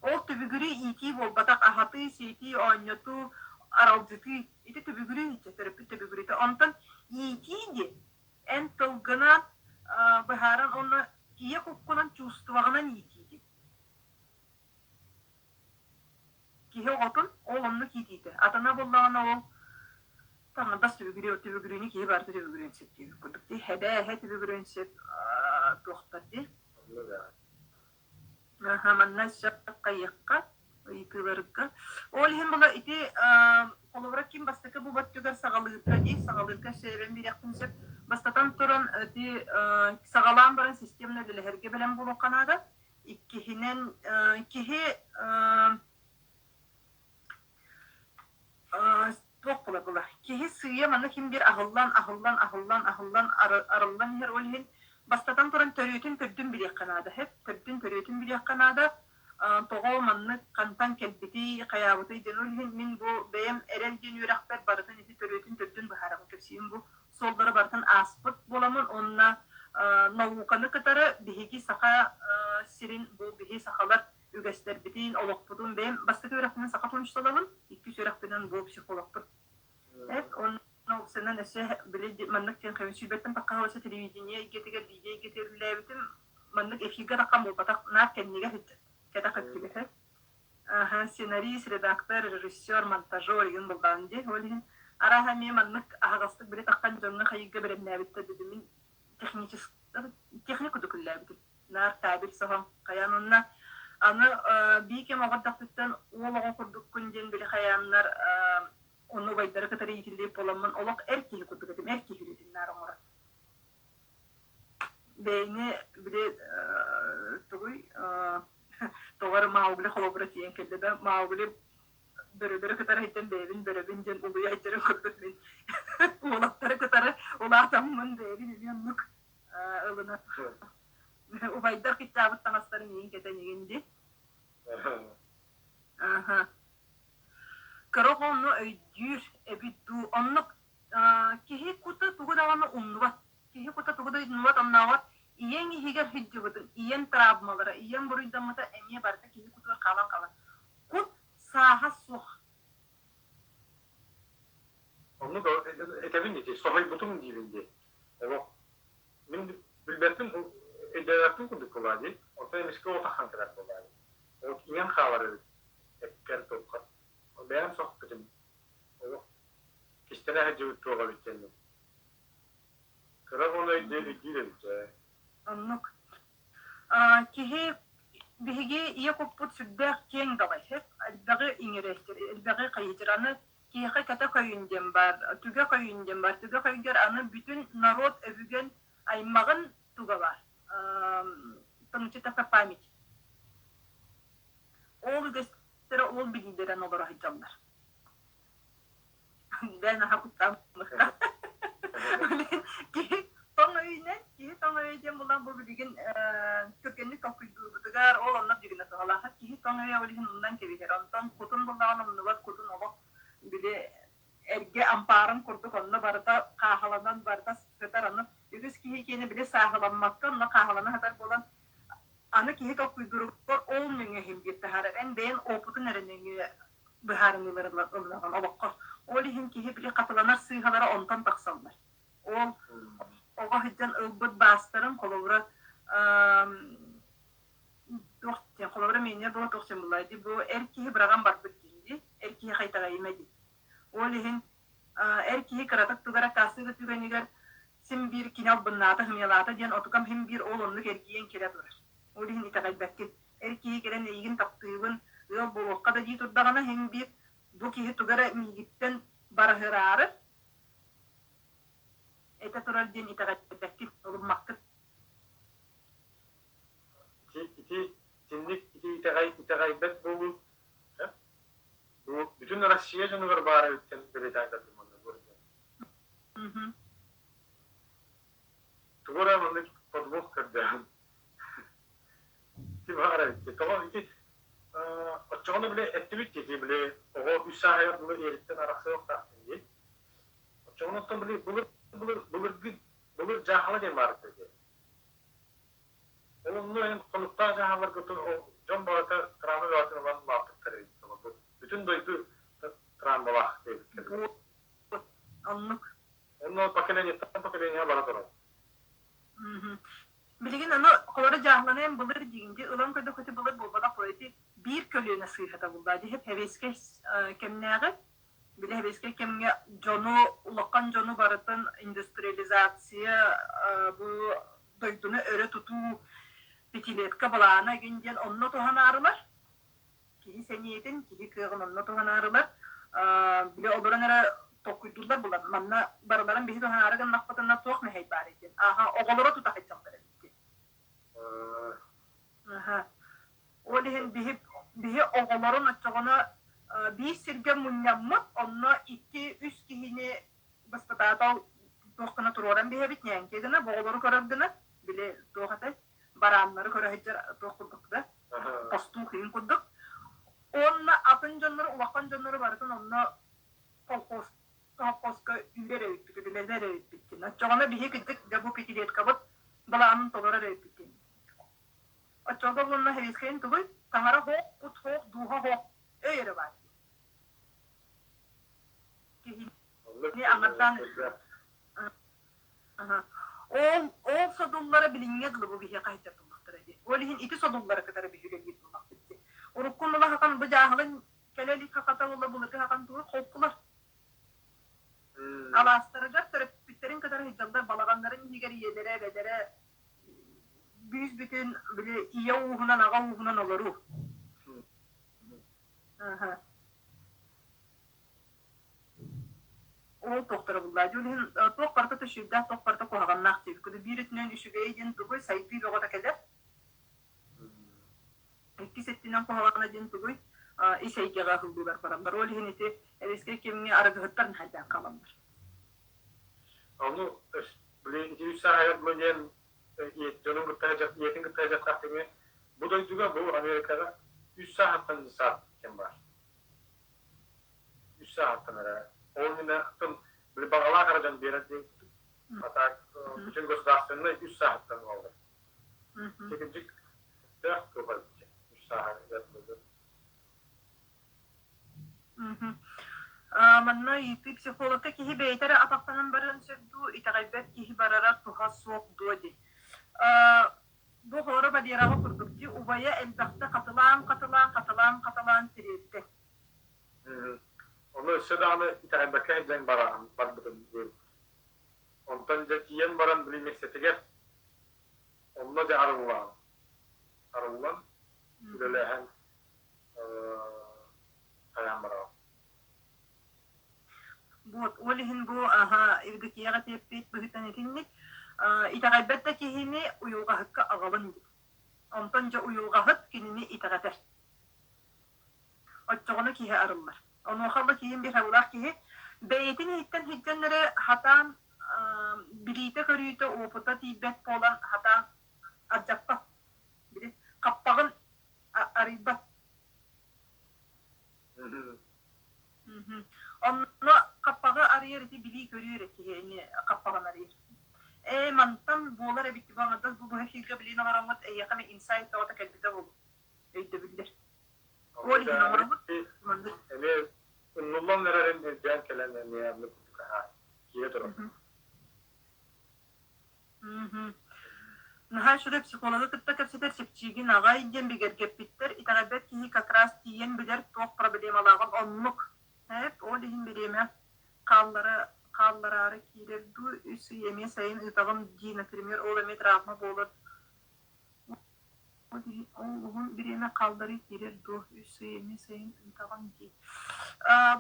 Ол түбүгүрүү иитии буолбатах, аһатыы, сиэтии, оонньотуу, аралдьытыы. Ити түбүгүрүү иччэ, төрөппүт түбүгүрүүтэ. Онтон иитии диэн эн тылгынан быһааран уонна ийэ куккунан чувствоҕынан иитии диэн. Киһи оҕотун ол оннук иитиитэ. Атына буоллаҕына ол таҥардас түбүгүрүө түбүгүрүүнү киһи барыта түбүгүрүөн сөп диэбит курдук дии. Эбээ эһэ түбүгүрүөн сөп туохтар дии. Аха, манна сөп хайыахха ыйытыыларга. Ол иһин була ити холобура ким бастакы бу өттүгэр саҕалыырга дии, саҕалыырга сөбөн биэриэхпин сөп. Бастатан туран ити саҕалаан баран системно үлэлэһэргэ бэлэм буолуохха наада. Иккиһинэн киһи туох була-була киһи сыыйа манна ким биир аһыллан, аһыллан, аһыллан, аһыллан, арыллан иһэр. Ол иһин бастатан туран төрүөтүн төрдүн билиэххэ наада. Сөп, төрдүн төрүөтүн билиэххэ наада. Тоҕо маннык хантан кэлбитий, хайаабытый диэн. Ол иһин мин бу бэйэм эрэл диэн үөрэхпэр барытын ити төрүөтүн төрдүн быһаарабын кэпсиим. Бу суоллары барытын ааспыт буоламмын уонна науканы кытары биһиги саха сирин бу биһи сахалар үгэстэрбитин, олохпутун бэйэм бастакы үөрэхпинэн саха тылын учууталабын, иккис үөрэхпинэн бу психологпын. Эт онно уксанан өссө били маннык диэн хэбин сүүрбэттэн тахха өссө телевидение эйгэтигэр, видео эйгэтигэр үлэлээбитим. Маннык эфиргэ таххан буолбатах, наар кэннигэр кэтэх өттүгэр. Аха, сценарист, редактор, режиссер, монтажер игин булдаан дии. Ол иһин арааһа эмиэ маннык аһаҕастык били таххан дьоҥҥо хайыырга бэлэмнээбиттэр дедим. Мин технически техник курдук үлэлээбитим. Наар табель соһон хайаан уонна аны бии кэм оҕордохпуттан уол оҕо курдуккун диэн били хайааннар ону убайдары кытары иитиллибит буоламмын олох эр киһи курдук этим, эр киһи үлэтин наар оҥорор. Бэйэни били тугуй тоҕо эрэ Маугли холобура тиийэн кэллэ да Маугли бөрөлөрү кытары иһиттэн бэйэбин бөрөбүн диэн улуйа сылдьарын курдук мин уолаттары кытары улаатаммын бэйэбин эмиэ оннук ылына убайдар кыччаабыт таҥастарын иин кэтэн игин дии аха кыра оҕо онно өйдүүр эбит дуу оннук киһи кута тугу даҕаны умнубат киһи кута тугу да умнубат оннооҕор ийэҥ иһигэр сылдьыбытын ийэҥ травмалара ийэҥ буруйдаммыта эмиэ барыта киһи кутугар хаалан хаалар кут сааһа суох. Оннук этэбин ити, соһуйбутум диибин дии. Олох мин билбэппин, өйдөөбөппүн курдук буолаа дии. Онтон эмискэ ол таххан кэлэр буолаа дии. Ол иҥэн хаалар эбит эккэр туоххар. Бэйэм сөхпүтүм. Олох кистэнэ сылдьыбыт туох эбит диэммин. Кыра оҕону өйдүүр өйдүүр эбит ээ. Оннук. Киһи биһиги ийэ куппут сүрдээх киэҥ далай, элбэҕи иҥэрээччи, элбэҕи хайытыр. Аны киһиэхэ кэтэх өйүн диэн баар, түгэх өйүн диэн баар. Түгэх өйгөр аны бүтүн норуот өбүгэн аймаҕын туга баар. Тонучитака память. Ол үгэстэрэ ол билиилэрин олоро сылдьаллар. Бэйэн аһа куттааммыкка. Киһи тоҥ өйүнэн, киһи тоҥ өйө диэн булан бу билигин түргэнник толкуйдуурбутугар ол онно дьигинэ туһалаах. Киһи тоҥ өйө ол иһин умнан кэбиһэр. Онтон кутун буллаҕына умнубат кутун олох били эргэ ампаарын курдук онно барыта хааһыланан барыта сытар. Аны үгүс киһи киэнэ били сааһыламмакка онно хааһылана сытар буолан аны киһи толкуйдууругар ол нөҥүө иһин диир таһаарар. Эн бэйэн опытын эрэ нөҥүө быһаарыныылары ылынаҕын олоххо. Ол иһин киһи били хатыланар сыыһалара онтон тахсаллар. Ол оҕо сылдьан ылбыт баастарын холобура туох диэн холобура миэннэр буола туох диэн буллаа дии бу эр киһи быраҕан барбыт киһи дии эр киһи хайтаҕайыма дии ол иһин эр киһи кыратык тугу эрэ аккаастыыр да түгэнигэр син биир кини албыннаата хымыйалаата диэн отукам син биир ол оннук эргийэн кэлэ турар ол иһин итэҕэйбэккин Эр киһи кэлэн эйигин таптыыбын, ыал буолуохха да дии турдаҕына, син биир бу киһи тугу эрэ миигиттэн барыһыраары этэ турар диэн итэҕэйбэккин, ылыммаккын. Ити, ити, итинник ити итэҕэй, итэҕэйбэт буолуу бу бүтүн Россия дьонугар баар эбиттэн бэлиэтээн көрдүм онно Тугу эрэ маннык подвох көрдөһөн Ити баҕар эбит. Тоҕо ити оччоҕуна били эттибит дии били оҕо үс сааһыгар дылы ийэтиттэн арахсыахтаах дии. Оччоҕуна оттон били былыр былыр былыргы былыр дьааһыла диэн баар этэ дии. Ол онно эн хонуктаах дьааһыларга дьон барыта травма бөҕөтүн ылан улааппыттар эбит. Бүтүн дойду травмалаах диэбиттэр. Оннук. Онно поколениеттан поколение бара турар. Билигин ону холоро дьааһыланыан былыр диигин ылан көрдөххө былыр буолбатах буолуо ити биир көлүөнэ сыыһата булла дии сэбиэскэй кэмнээҕи били сэбиэскэй кэмҥэ дьону улахан дьону барытын индустриализация бу дойдуну өрө тутуу пятилетка былаана игин диэн онно туһанаарылар киһи сэниэтин, киһи кыаҕын онно туһанаарылар били олорон эрэ толкуйдууллар булан манна барыларын биһи туһанаары гыннахпытына туох мэһэй баар диэн ааха оҕолоро тута сылдьаллар эбит Аха. Ол иһин биһи биһи оҕолорун оччоҕуна биир сиргэ мунньаммыт, онно икки-үс киһини баспытаатал туох гына туруоран биһэбит ньээҥки гына, бу оҕолору көрөр гына, били туох этэй, барааннары көрө сылдьар туох курдук да, постуу кыйын курдук. Уонна атын дьоннору, улахан дьоннору барытын онно колхоз колхозка үүрэр эбиппит, үлэлэр эбиппит диэн. Оччоҕуна биһи кырдьык дьэ бу пятилеткабыт былаанын толорор эбиппит диэн. Оччоҕо уонна сэбиэскэйин тугуй? Таҥара хоох, кут хоох, дууһа хоох, өй эрэ баар. Киһини аҥардаан Ол ол содуллара билиҥҥэ дылы бу биһиэхэ сылдьар буоллахтара дии. Ол иһин ити содуллары кытары биһи үлэлиир буоллахпыт дии. Урукку мулаһахан бу дьааһылын кэлэ илик хахата уола былыргы хахан тугу холкулар. Алаастарыгар төрөппүттэрин кытары сылдьаллар балаҕаннарын иһигэр ийэлэрэ, эбэлэрэ бүүс бүтүн били ийэ ууһунан, аҕа ууһунан олоруу. Ол туохтара буллаа дии. Ол иһин туох барыта төшүйдээх, туох барыта куһаҕаннаах диэбит. Биир өттүнэн үчүгэй диэн тугуй, сайдыы бөҕөтө кэлэр. Иккис өттүнэн куһаҕана диэн тугуй, ис эйгэҕэ ыһыллыылар бараллар. Ол иһин ити эбискэй кэмҥэ арыгыһыттар наһайдаан хаалаллар. Ону били ити үс сааһыгар дылы диэн дьонун кытта ийэтин кытта дьахтаах кэмҥэ бу дойдуга, бу Америкаҕа үс сааһыттан саат кэм баар. Үс сааһыттан эрэ. Ол иннинэ били баҕалаах эрэ дьон биэрэр диэн а так бүтүн государственнай үс сааһыттан ылаллар. Кирдик сөптөөх туох эбит үс сааһыгар Манна ыйытыы психологка киһи бэйэтэ эрэ атахтанан барыан сөп дуу, итэҕэйбэт киһи барара туһа суох дуо дии. Бу хоро Валераҕа курдук дии, убайа элбэхтэ хатылаан-хатылаан, хатылаан-хатылаан тириэртэ. Ону өссө даҕаны итэҕэйбэккэ сылдьан барбытым диэбит. Онтон дьэ тиийэн баран били миэстэтигэр онно дьэ арыллан, арыллан үлэлээһэн хайаан бараҕын. Вот, ол иһин бу аха Евдокияҕа тиэппит быһыытынан итинник итэҕэйбэт да киһини уйулҕаһыкка аҕалын диир. Онтон дьэ уйулҕаһыт кинини итэҕэтэр. Оччоҕуна киһи арыллар. Онуоха бу киһим биһирэбилаах киһи бэйэтин иһиттэн сылдьан эрэ хатаан билиитэ-көрүүтэ, опыта тиийбэт буолан хатаан алдьаппат. Били хаппаҕын арыйбат. Онно хаппаҕы арыйар ити билии-көрүү эрэ киһи эмиэ хаппаҕын арыйар. Ээ, мантан буолар эбит бу аҥардас бу быһа эфиргэ билиин олороҥҥут эйиэхэ эмэ инсайт тоҕото кэлбитэ буолуо өйдөбүллэр. Ол иһин оҥоробут маннык. Эмиэ умнуллан эрэрин өйдөөн кэлэн эмиэ оннук курдук аһаа киирэ турар. Наһаа үчүгэй психологы кытта кэпсэтэр чэпчиигин аҕай диэн бигэргэппиттэр. Итэҕэйбэт киһи как раз тиийэн билэр туох проблемалааҕын оннук. Эп ол иһин бириэмэ хааллара хааллараары киирэр дуу, үс ый эмиэ сайын ыытаҕын дии, например, ол эмиэ травма буолар. Ол иһин ол уһун бириэмэ хаалларыы киирэр дуо, үс ый эмиэ сайын ыытаҕын дии.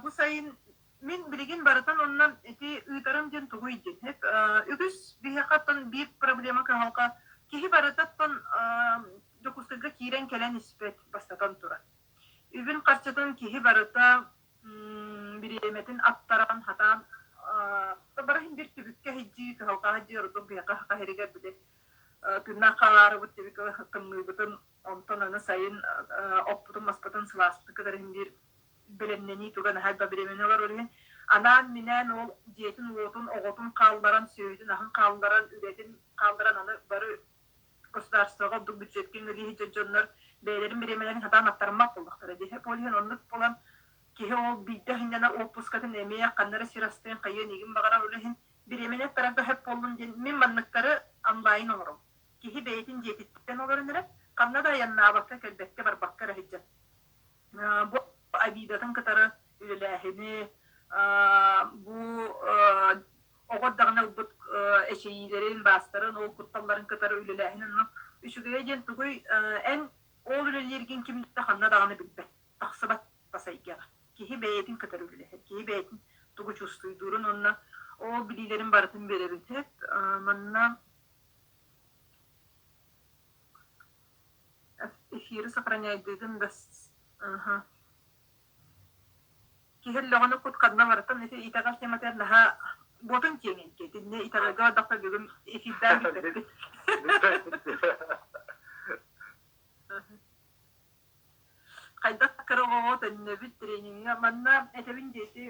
Бу сайын Мин билигин барытын онно ити ыытарым диэн тугуй диэн. Үгүс биһиэхэ оттон биир проблема кыһалҕа киһи барыта оттон Дьокуускайга киирэн кэлэн испэт бастатан туран. Үбүн-харчытын киһи барыта бириэмэтин аттаран, хатаан бары иһин биир түбүккэ сылдьыы, кыһалҕаҕа сылдьыы ордук биһиэхэ Саха сиригэр били тыыннаах хаалаарыбыт түбүккэ тымныыбытын онтон аны сайын оппутун-маспытын сылааспытын кытары иһин биир бэлэмнэнии туга наһаа элбэх бириэмэни ылар ол иһин анаан-минээн ол дьиэтин-уотун, оҕотун хаалларан, сүөһүтүн-аһын хаалларан, үлэтин хаалларан аны бары государствоҕа ордук бюджетка үлэлии сылдьар дьоннор бэйэлэрин бириэмэлэрин сатаан аттарыммат буоллахтара дии. Ол иһин оннук буолан киһи ол биирдэ сынньанар уоппускатын эмиэ ханна эрэ сир астыан хайыан игин баҕарар ол иһин бириэмэни аттарарга сөп буоллун диэн мин манныктары онлайн оҥоробун. Киһи бэйэтин дьиэтиттэн олорон эрэ ханна да айаннаабакка, кэлбэккэ, барбакка эрэ сылдьар. Бу обидатын кытары үлэлээһини, бу оҕо эрдэҕинэ ылбыт эчэйиилэрин, баастарын, ол кутталларын кытары үлэлээһин онно үчүгэйэ диэн тугуй, эн ол үлэлииргин ким да ханна даҕаны билбэт, тахсыбат тас эйгэҕэ. Киһи бэйэтин кытары үлэлэһэр, киһи бэйэтин тугу чувствуйдуурун уонна ол билиилэрин барытын биэрэбин. Манна Эфиры сохраняйдыыгын да аха Киһи өллөҕүнэ кут ханна барытын ити итэҕэл тематыгар наһаа буотун киэҥин итиннэ итэҕэлгэ бардахха бүгүн эфирдээн бүппэппит. Хайдах кыра оҕоҕо төннөбүт трениҥҥэ манна этэбин диэти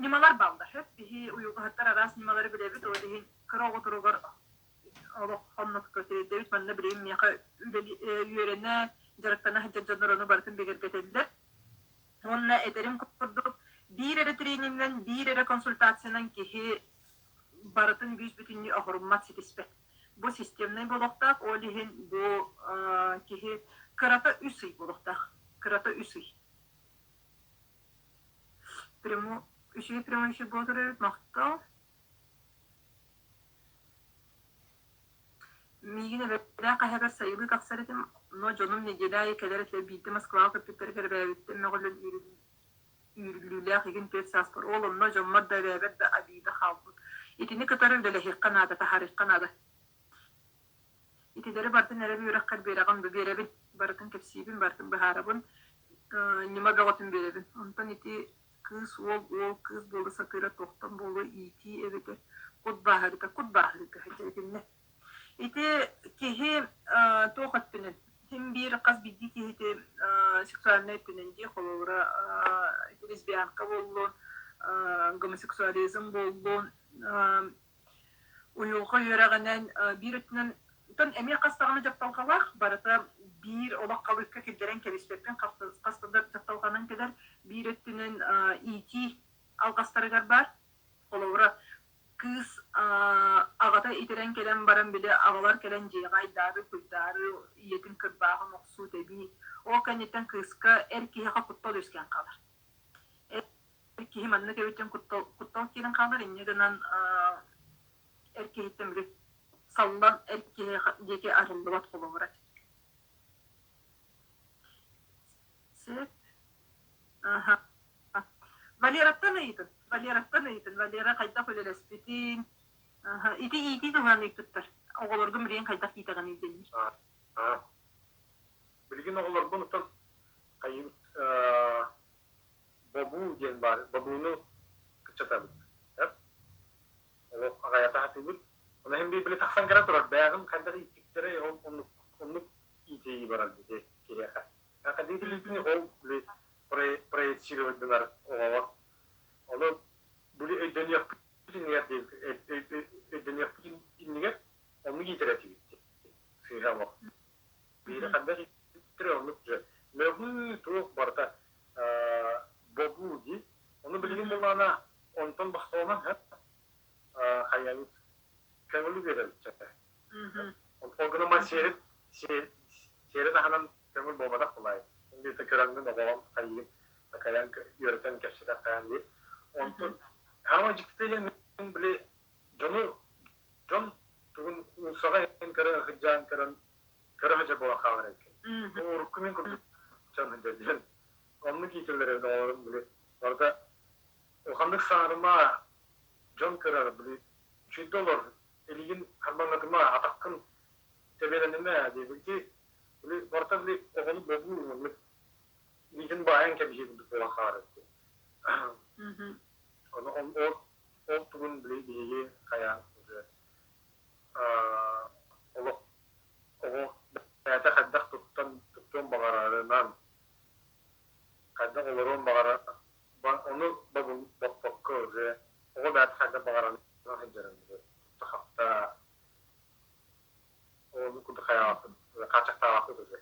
ньымалар бааллар. Биһи уйулҕаһыттар араас ньымалары билэбит, ол иһин кыра оҕо туругар олох хоннокко тириэрдэбит. Манна билигин миэхэ үөрэнэ, дьарыктана сылдьар дьоннор ону барытын бигэргэтэллэр. Уонна этэрим курдук, биир эрэ тренининэн, биир эрэ консультациянан киһи барытын бүүс-бүтүннүү оһоруммат, ситиспэт. Бу системнай буолуохтаах, ол иһин бу киһи кырата үс ый буолуохтаах. Кырата үс ый. Прямой, үчүгэй прямой эфир буола турар эбит, махтал. Миигин эбэлээх эһэбэр сайылыы тахсар этим, но дьонум нэдиэлэ аайы кэлэр этилэр, биирдэ Москваҕа көппүттэригэр эбээбиттэн мөҕүллэн үүрүллүүлээх игин түөрт сааспар ол онно дьоммор да эбээбэр да обида хаалбыт. Итини кытары үлэлэһиэххэ наада, таһаарыахха наада. Итилэри барытын эрэл үөрэххэр биэрэҕин да биэрэбин, барытын кэпсиибин, барытын быһаарабын, ньыма бөҕөтүн биэрэбин. Онтон ити кыыс уол, уол кыыс буола сатыыра туохтан буолуо иитии эбэтэр кут бааһырыыта, кут бааһырыыта итиннэ. Ити киһи туох өттүнэн син биир хас биирдии киһити сексуальнай өттүнэн дии холобура лесбиянка буоллун, гомосексуализм буоллун, уйулҕа үөрэҕинэн биир өттүнэн оттон эмиэ хас даҕаны дьапталҕалаах барыта биир олох халыыкка киллэрэн кэбиспэппин хас да дьапталҕанан кэлэр биир өттүнэн иитии алҕастарыгар баар холобура кыыс аҕата итирэн кэлэн баран били аҕалар кэлэн дьиэҕэ айдаары куйдаары ийэтин кырбааҕын охсуу тэбии ол кэнниттэн кыыска эр киһиэхэ куттал үөскээн хаалар эр киһи маннык эбит диэн куттал, куттал киирэн хаалар инньэ гынан. эр киһиттэн били саллан эр киһи диэки арыллыбат холобура. Сөп. Аха. Валераттан ыйытын. Валераттан ыйытын. Валера хайдах үлэлэспитин. Аха. Ити иитии туһунан ыйыппыттар. Оҕолоргун билигин хайдах иитэҕиний диэннэр. Билигин оҕолорбун оттон хайыыбыт бобуу диэн баар. Бобууну кыччатабыт. Олох аҕайата сатыыбыт. Ону иһин били тахсан кэлэ турар. Бэйэҕин хайдах ииттиктэрэй ол оннук оннук иитии барар дии киһиэхэ. Хадыы ол били проецировать гынар оҕоҕо. Ону били өйдөнүөхпүт иннигэр өйдөнүөхпүт иннигэр оннук иитэр этибит сыыһа олох. Биири хайдах ииттэрэ оннук дьэ мөҕүү туох барыта бобуу дии. Ону билигин буоллаҕына онтон босхолонон хайабыт көҥүлү биэрэбит Ол гынан баран сиэри сиэри таһынан көҥүл буолбатах былай. Инде көрөҥҥүн оҕоҕун хайыын такайан үөрэтэн кэпсэтэн хайаан диир. Онтон хаама дьиктитэ диэн мин били дьону дьон тугун уулуссаҕа иһэн көрө сылдьан көрөн көрө сылдьар буолан хаалар эбиккин. Урукку мин курдук дьон сылдьар диэн. Оннук иитэллэр эбит оҕолорум били барыта улаханнык саҥарыма дьон көрөр били үчүгэйдик олор илигин харбаҥнатыма, атаххын тэбиэлэнимэ диэбикки, били барыта били оҕону бобуу маннык илиитин баайан кэбиһии курдук буолан хаалар эбит. Ону ол ол тугун били биһиги хайаан уже олох оҕо бэйэтэ хайдах туттан туттуон баҕарарынан хайдах олоруон баҕарар ону боппокко уже оҕо бэйэтэ хайдах баҕарарынан сылдьарын тутта-хапта ону курдук хайаҕаппын хааччахтаабаппыт уже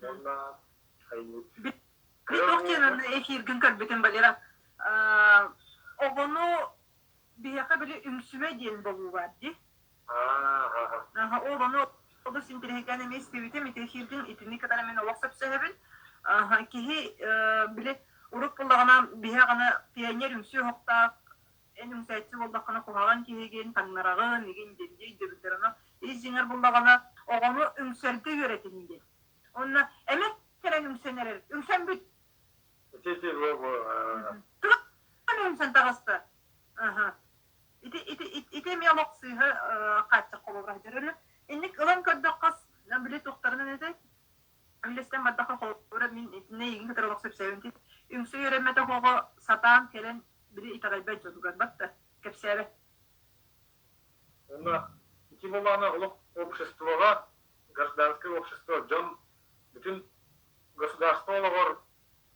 уонна хайыыбыт Туох диэн эфиргин көрбүтүм Валера оҕону биһиэхэ били үҥсүмэ диэн бобуу баар дии. Ол ону олус интэриэһиргээн эмиэ истибитим. Ити эфиргин итини кытары мин олох сөпсөһөбүн. Киһи били урут буллаҕына биһи аҕаны пионер үҥсүү оһохтоох эн үҥсээччи буоллаххына куһаҕан киһигин, таҥнараҕын, игин диэн өйдөбүллэр. Ону ис дьиҥэр буллаҕына оҕону үҥсэргэ үөрэтин диэн. Онно эмэ кэлэн үҥсэн эрэр. Үҥсэн бүт. Ити ити бу бу Үҥсэн таҕыста. Ити ити ити эмиэ олох сыыһа хааччах холобура сылдьар. Инник ылан көрдөххө били туохтарынан этэй Үллэстэн бардахха холобура мин итиннэ эйигин кытары олох сөпсөөбүн Үҥсэ үөрэммэтэх оҕо сатаан кэлэн били итэҕэйбэт дьонугар батта кэпсээбэт. Уонна ити буоллаҕына олох обществоҕа гражданское общество дьон бүтүн государство олоҕор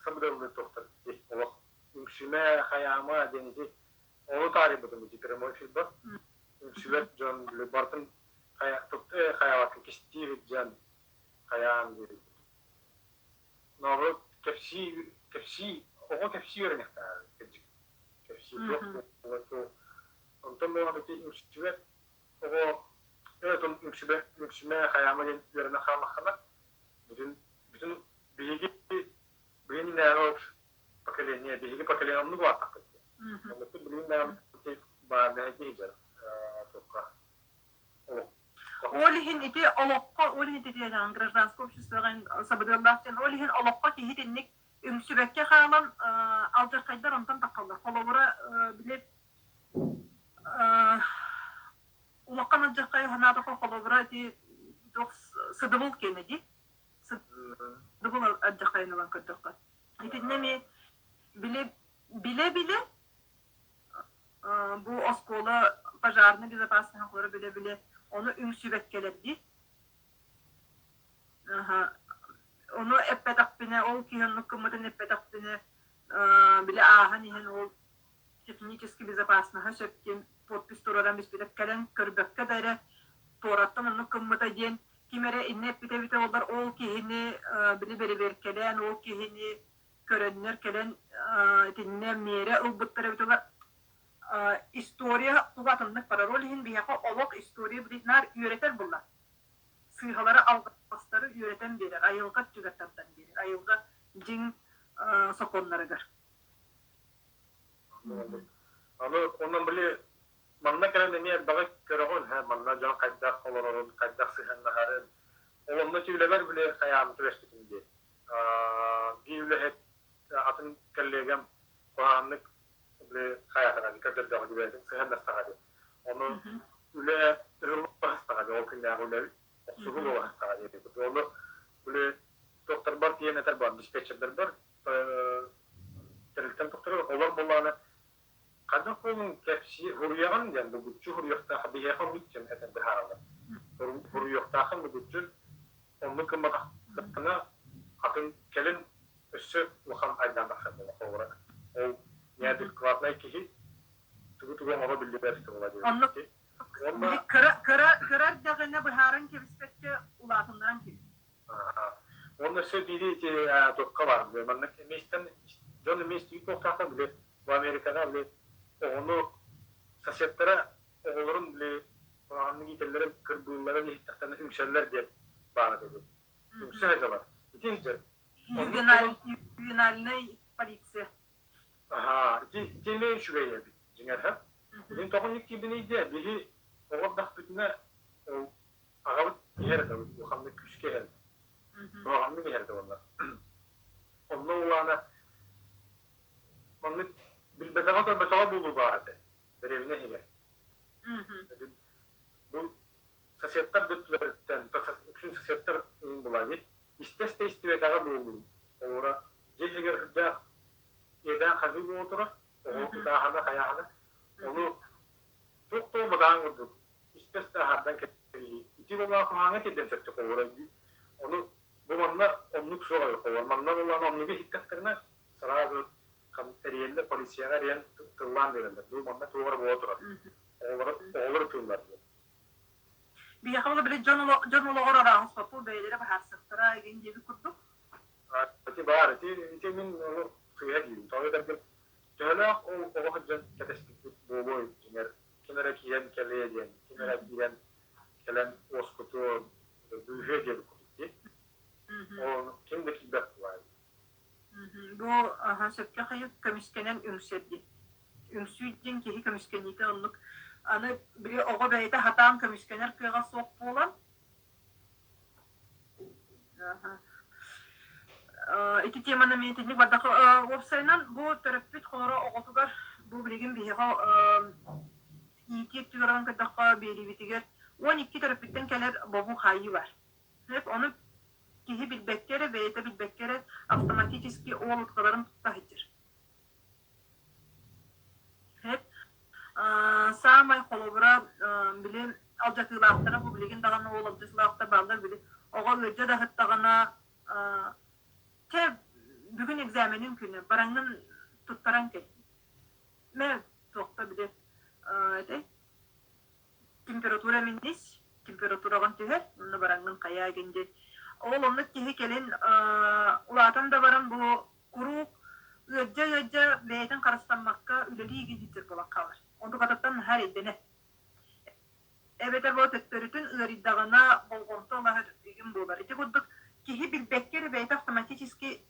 сабыдыаллыыр туохтар олох үҥсүмэ хайаама диэн ити ону таарыйбытым ити прямой эфирбар үҥсүбэт дьон барытын хайаабакка кистиир дьон хайаан диэбит. Наоборот, кэпсии, кэпсии, оҕо кэпсии үөрэниэхтээх кырдьык. Кэпсии туох буолуо Онтон буолан ити үҥсүбэт оҕо өтөн үҥсүбэ үҥсүмэ хайаама диэн үөрэнэ хааллаххына бүтүн бүтүн биһиги билигин поколение биһиги поколение оннук улааттахпыт диэн. Оннукпут билигин даҕаны баар дэһэ дьар туохха олох Ол иһин ити олоххо, ол иһин ити гражданское обществоҕа сабыдыаллаах диэн, ол иһин олоххо киһи итинник үҥсүбэккэ хаалан алдьархайдар онтон таххаллар. Холобура, били улахан алдьархайы санаатахха холобура ити туох сыдыбыл киэнэ дии. Сыдыбыл алдьархайын ылан көрдөххө. Итиннэ эмиэ били билэ-билэ Бу оскуола пожарной безопасноһын холоро билэ-билэ ону үҥсүбэккэлэр дии. Ону эппэтэхпинэ, ол киһи оннук гыммытын эппэтэхпинэ, били ааһан иһэн ол технически безопасноһа сөп диэн подпись туруоран биспитэ кэлэн көрбөккө да эрэ туораттан оннук гыммыта диэн ким эрэ иннэ эппитэ эбитэ буоллар ол киһини били бэрэбиэркэлээн ол киһини көрөннөр кэлэн итиннэ миэрэ ылбыттар эбит ыла история туга атыннык барар ол иһин биһиэхэ олох история билитинаар үөрэтэр булла сыыһалары алҕастары үөрэтэн биэрэр айылҕа өттүгэр тардан биэрэр айылҕа дьиҥ сокуоннарыгар Аны онон били Манна кэлэн эмиэ элбэҕи көрөҕүн, һэ, манна дьон хайдах олорорун, хайдах сыһыаннаһарын. Ол онно үлэбэр били хайаан түбэспитим дии. Биир үлэһит атын кэллиэгэм куһаҕаннык били хайаатаҕа дии, көрдөрдөҕө дии бэйэтин сыһыаннастаҕа дии. Ону үлэ ыһыллыбастаҕа дии, ол күннээҕи үлэбит охсуһуу буолбатаҕа дии. Ону били докторбар тиийэн этэр буолан, диспетчердэрбэр тэрилтэм докторугар олор буоллаҕына Хайдах буоллун кэпсии суруйаҕын диэн булгуччу суруйуохтаах биһиэхэ оннук диэн этэн быһаараллар. Суруйуохтааххын булгуччу оннук гымматаххына атын кэлин өссө улахан айдаан тахсар буолла холобура ол неадекватнай киһи тугу-тугу оҥоро биллибэт буола Оннук диэбит. Уонна кыра кыра кыра эрдэҕинэ быһааран кэбиспэккэ улаатыннаран кэбис. Уонна өссө биири ити туохха баар маннык эмиэстэн дьон эмиэ истибит буолуохтаахтар били бу Америкаҕа били оҕону соседтара оҕолорун били куһаҕаннык иитэллэрин кырбыылларын иһиттэхтэринэ үҥсэллэр диэн баара этэ үҥсэ сылдьаллар ити сылдьар оннук буолан Ювенальнай полиция. Аһаа, ити ити эмиэ үчүгэй эбит дьиҥэр Билин тоҕо киирбиний диэ биһи оҕо эрдэхпитинэ ол аҕабыт иһэр этэ улаханнык күүскэ иһэр куһаҕаннык иһэр этэ уонна онно улаана маннык билбэтэҕэ көрбөтөҕө буолуу баар этэ дэриэбинэ иһигэр бу соседтар бүттүлэриттэн үксүн соседтар булаби истэ-истэ истибэтэҕэ буолуу олора дьиэ иһигэр үрдээх иэдээн хаһыы буола турар оҕо ытааһына хайааһына ону туох да бадаан курдук истэ-истэ аһардан кэбиһии. Ити буоллаҕа куһаҕаҥҥа тиэрдэн сөптөөх холобура Ону бу манна оннук суох эбит холобур. Манна буоллаҕына оннугу иһиттэхтэринэ сразу эрийэллэр, полицияҕа эрийэн тыллаан биэрэллэр. Бу манна туох эрэ буола турар. Оҕолор оҕолор ытыыллар диэн. Биһиэхэ ол били дьон дьон олоҕор арааһыспаппы бэйэлэрэ быһаарсыахтара игин диэбит курдук. Ити баар, ити ити мин ону сыыһа диибин. Тоҕо диэтэргин төһөлөөх ол оҕо сылдьан кэтэспиппит буолуой дьиҥэр ким эрэ киирэн кэлиэ диэн, ким эрэ киирэн кэлэн уоскутуо, быыһыа диэбит курдук дии. Ол ким да киирбэт буолаа. Бу сөпкө хайыт көмүскэнэн үҥсэр диэн. Үҥсүү диэн киһи көмүскэниитэ оннук. Аны били оҕо бэйэтэ хатаан көмүскэнэр кыаҕа суох буолан Ити теманы мин итинник бардах уопсайынан бу төрөппүт холоро оҕотугар бу билигин биһиэхэ иитии өттүгэр ылан көрдөххө биэриибитигэр 12 төрөппүттэн кэлэр бобуу хаайыы бар. Сөп, ону киһи билбэккэ эрэ, бэйэтэ билбэккэ эрэ автоматически ол утгаларын тутта сылдьар. Сөп. Саамай холобура били алдьатыылаахтара бу билигин даҕаны ол алдьатыылаахтар бааллар били оҕо ыалдьа да сыттаҕына чэ бүгүн экзаменин күнэ бараҥҥын туттаран кэл мэ туохха били этэй температура миннис температураҕын түһэр онно бараҥҥын хайаа гин диэн ол оннук киһи кэлин улаатан да баран бу куруук ыалдьа-ыалдьа бэйэтин харыстаммакка үлэлии игин буолан хаалар. Онтукатыттан наһаа эрэйдэнэр. Эбэтэр бу төттөрүтүн ыарыйдаҕына болҕомто ылаһар игин буолар. Ити курдук киһи билбэккэ эрэ бэйэтэ автоматически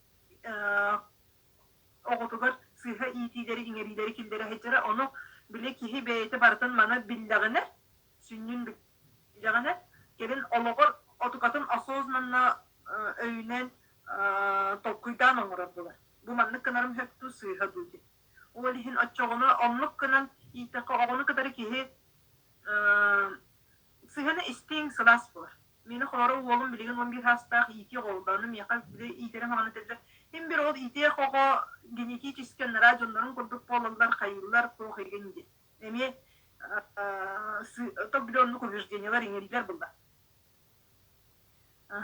оҕотугар сыыһа иитиилэри, иҥэриилэри киллэрэ сылдьара. Ону били киһи бэйэтэ барытын маны биллэҕинэ, сүнньүн билдэҕинэ, кэлин олоҕор отукатын осознанно өйүнэн толкуйдаан оҥорор буолар. Бу маннык гынарым сөп дуу, сыыһа дуу диэн. Ол иһин оччоҕуна оннук гынан ииттэххэ оҕону кытары киһи сыһыана истиҥ, сылаас буолар. Миэнэ холоро уолум билигин 11 саастаах иитиэх оҕолордоо, ону миэхэ били иитэрим аҕаны этэллэр, син бир ол иитиэх оҕо генетически анараа дьоннорун курдук буолаллар, хайыыллар, туох игин диэн. Эмиэ то били оннук убеждениелар иҥэрилэр булла.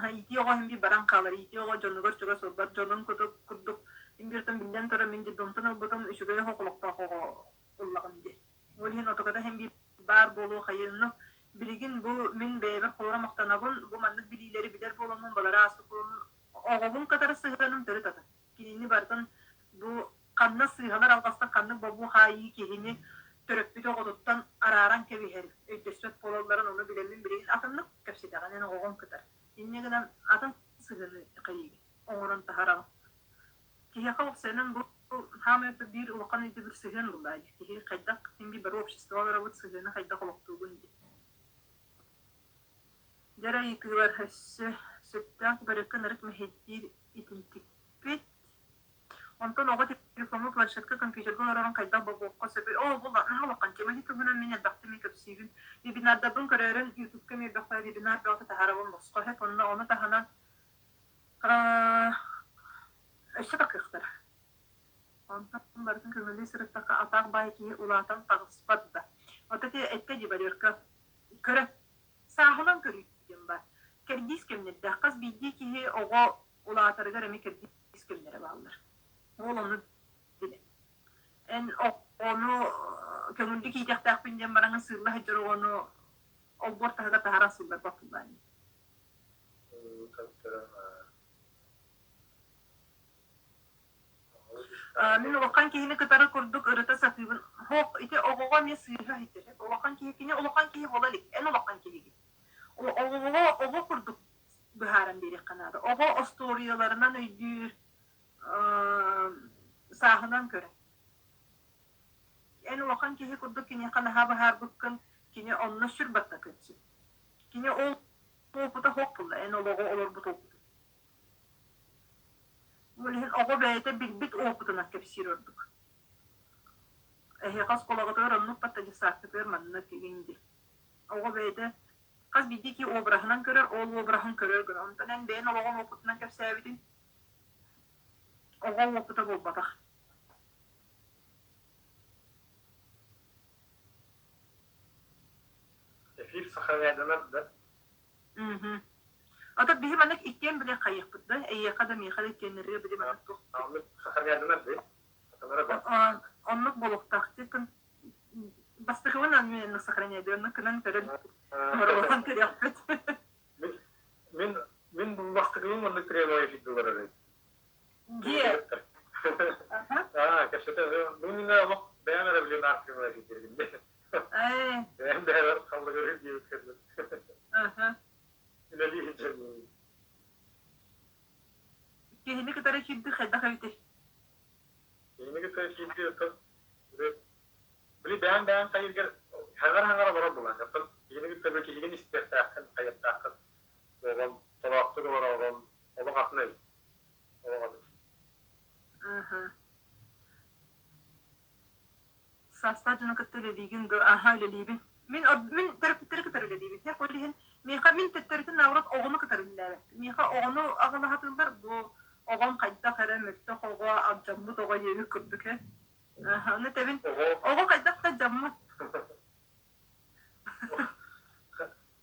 Иитии оҕо иһин баран хаалар, иитии оҕо дьонугар чугас ылбат, дьонун курдук ингиртэн биллэн турар мин детдомтан ылбытым үчүгэй оһох олохтоох оҕо ыллаҕым дии. Ол иһин отокото иһин биир баар буолуо хайыынну. Билигин бу мин бэйэбэр холоро махтанабын, бу маннык билиилэри билэр буоламмын, балары ааспыт буоламмын, оҕобун кытары сыһыаным төрүт атын. Кинини барытын бу ханна сыыһалар алҕастан ханнык бобуу-хаайыы киһини төрөппүт оҕотуттан арааран кэбиһэр, өйдөспөт буолалларын ону билэммин билигин атыннык кэпсэтэҕин эн оҕоҕун кытар. Инньэ гынан атын сыһыаны хайыыгын, оҥорон таһараҕын. Киһиэхэ уопсайынан бу Хаамай биир улахан өйдөбүл сыһыан булла дии. Киһи хайдах син биир бары общество олоробут сыһыаны хайдах олохтуугун дии. Дьэ ыйытыылар өссө сөптөөх бөрөккө ынырык мэһэйдиир итинтикпит. Онтон оҕо телефоҥҥа, планшетка, компьютерга олорорун хайдах бобуохха сөбүй? Оо, бу наһаа улахан тема. Ити туһунан мин элбэхтик эмиэ кэпсиибин. Вебинардарбын көрөөрүн Ютубка эмиэ элбэх вебинар бөҕөтө таһаарабын босхо сөп. Онно ону таһынан өссө да кыахтара. Онтон барытын көҥүллүү сырыттахха атаах баай киһи улаатан таҕыспат да. Ото ити эттэ дии Валерка көрө сааһынан көрүү диэн баар. Кэрдиис кэмнэрдээх. Хас биирдии киһи оҕо улаатарыгар эмиэ кэрдиис кэмнэрэ бааллар. Ол ону билэ. Эн оҕону көҥүллүк иитиэхтээхпин диэн бараҥҥын сыылла сылдьар оҕону олбуор таһыгар таһааран сыылларбат буоллаҕа Мин улахан киһини кытары курдук ырыта сатыыбын. Һоох, ити оҕоҕо эмиэ сыыһа иһитэр. Улахан киһи кини улахан киһи буола илик. Эн улахан киһигин. Оҕоҕо оҕо курдук быһааран биэриэххэ наада. Оҕо остуоруйаларынан өйдүүр, сааһынан көрөр. Эн улахан киһи курдук киниэхэ наһаа быһаарбыккын, кини онно сүр баттатыан сөп. Кини ол опыта суох буолла, эн олоҕу олорбут опыта. Ол иһин оҕо бэйэтэ билбит опытынан кэпсиир ордук. Эһиэхэ оскуолаҕытыгар оннук батта дьыссааккытыгар маннык игин дии. Оҕо бэйэтэ хас биирдии киһи обраһынан көрөр, ол обраһын көрөр гына. Онтон эн бэйэн олоҕун опытынан кэпсээбитин оҕо опыта буолбатах. Эфир сохраняйданар да? Мгм. А то биһи маннык иккиэн били хайыахпыт да, эйиэхэ да миэхэ да иккиэннэригэр били маннык туох Оннук сохраняйданар да? Сатанара да? Оннук буолуохтаах. Бастакыбын аны сохраняйды, оннук гынан көрөн оруолан көрүөхпүт. Мин мин бастакыбын маннык прямой эфирдилар эрэ. Дьиэ. Аа, кэпсэтэ. Бу мин олох бэйэм эрэ билин аар прямой эфирдиргин. Бэйэм бэйэбэр халлыгыры диэбит кэллим. Үлэлии сылдьабын. Киһини кытары киирдик хайдах эбитий? Киһини кытары киирдик били бэйэм бэйэм хайыргар хаҥар-хаҥар олорор буолан оттон киһини кытта били киһигин истиэхтээххин хайыахтааххын оҕом толоохтук олороҕун олох атын эбит олох атын. Саастаах дьону кытта үлэлиигин дуо? Аһа, үлэлиибин. Мин мин төрөппүттэри кытары үлэлиибин. Һэ, ол иһин миэхэ мин төттөрүтүн наоборот оҕону кытары үлэлээбэппин. Миэхэ оҕону аҕалаһатыыллар бу оҕом хайдах эрэ мөлтөх оҕо, алдьаммыт оҕо диэбит курдук э. Аһа, ону этэбин, оҕо хайдах да дьаммыт.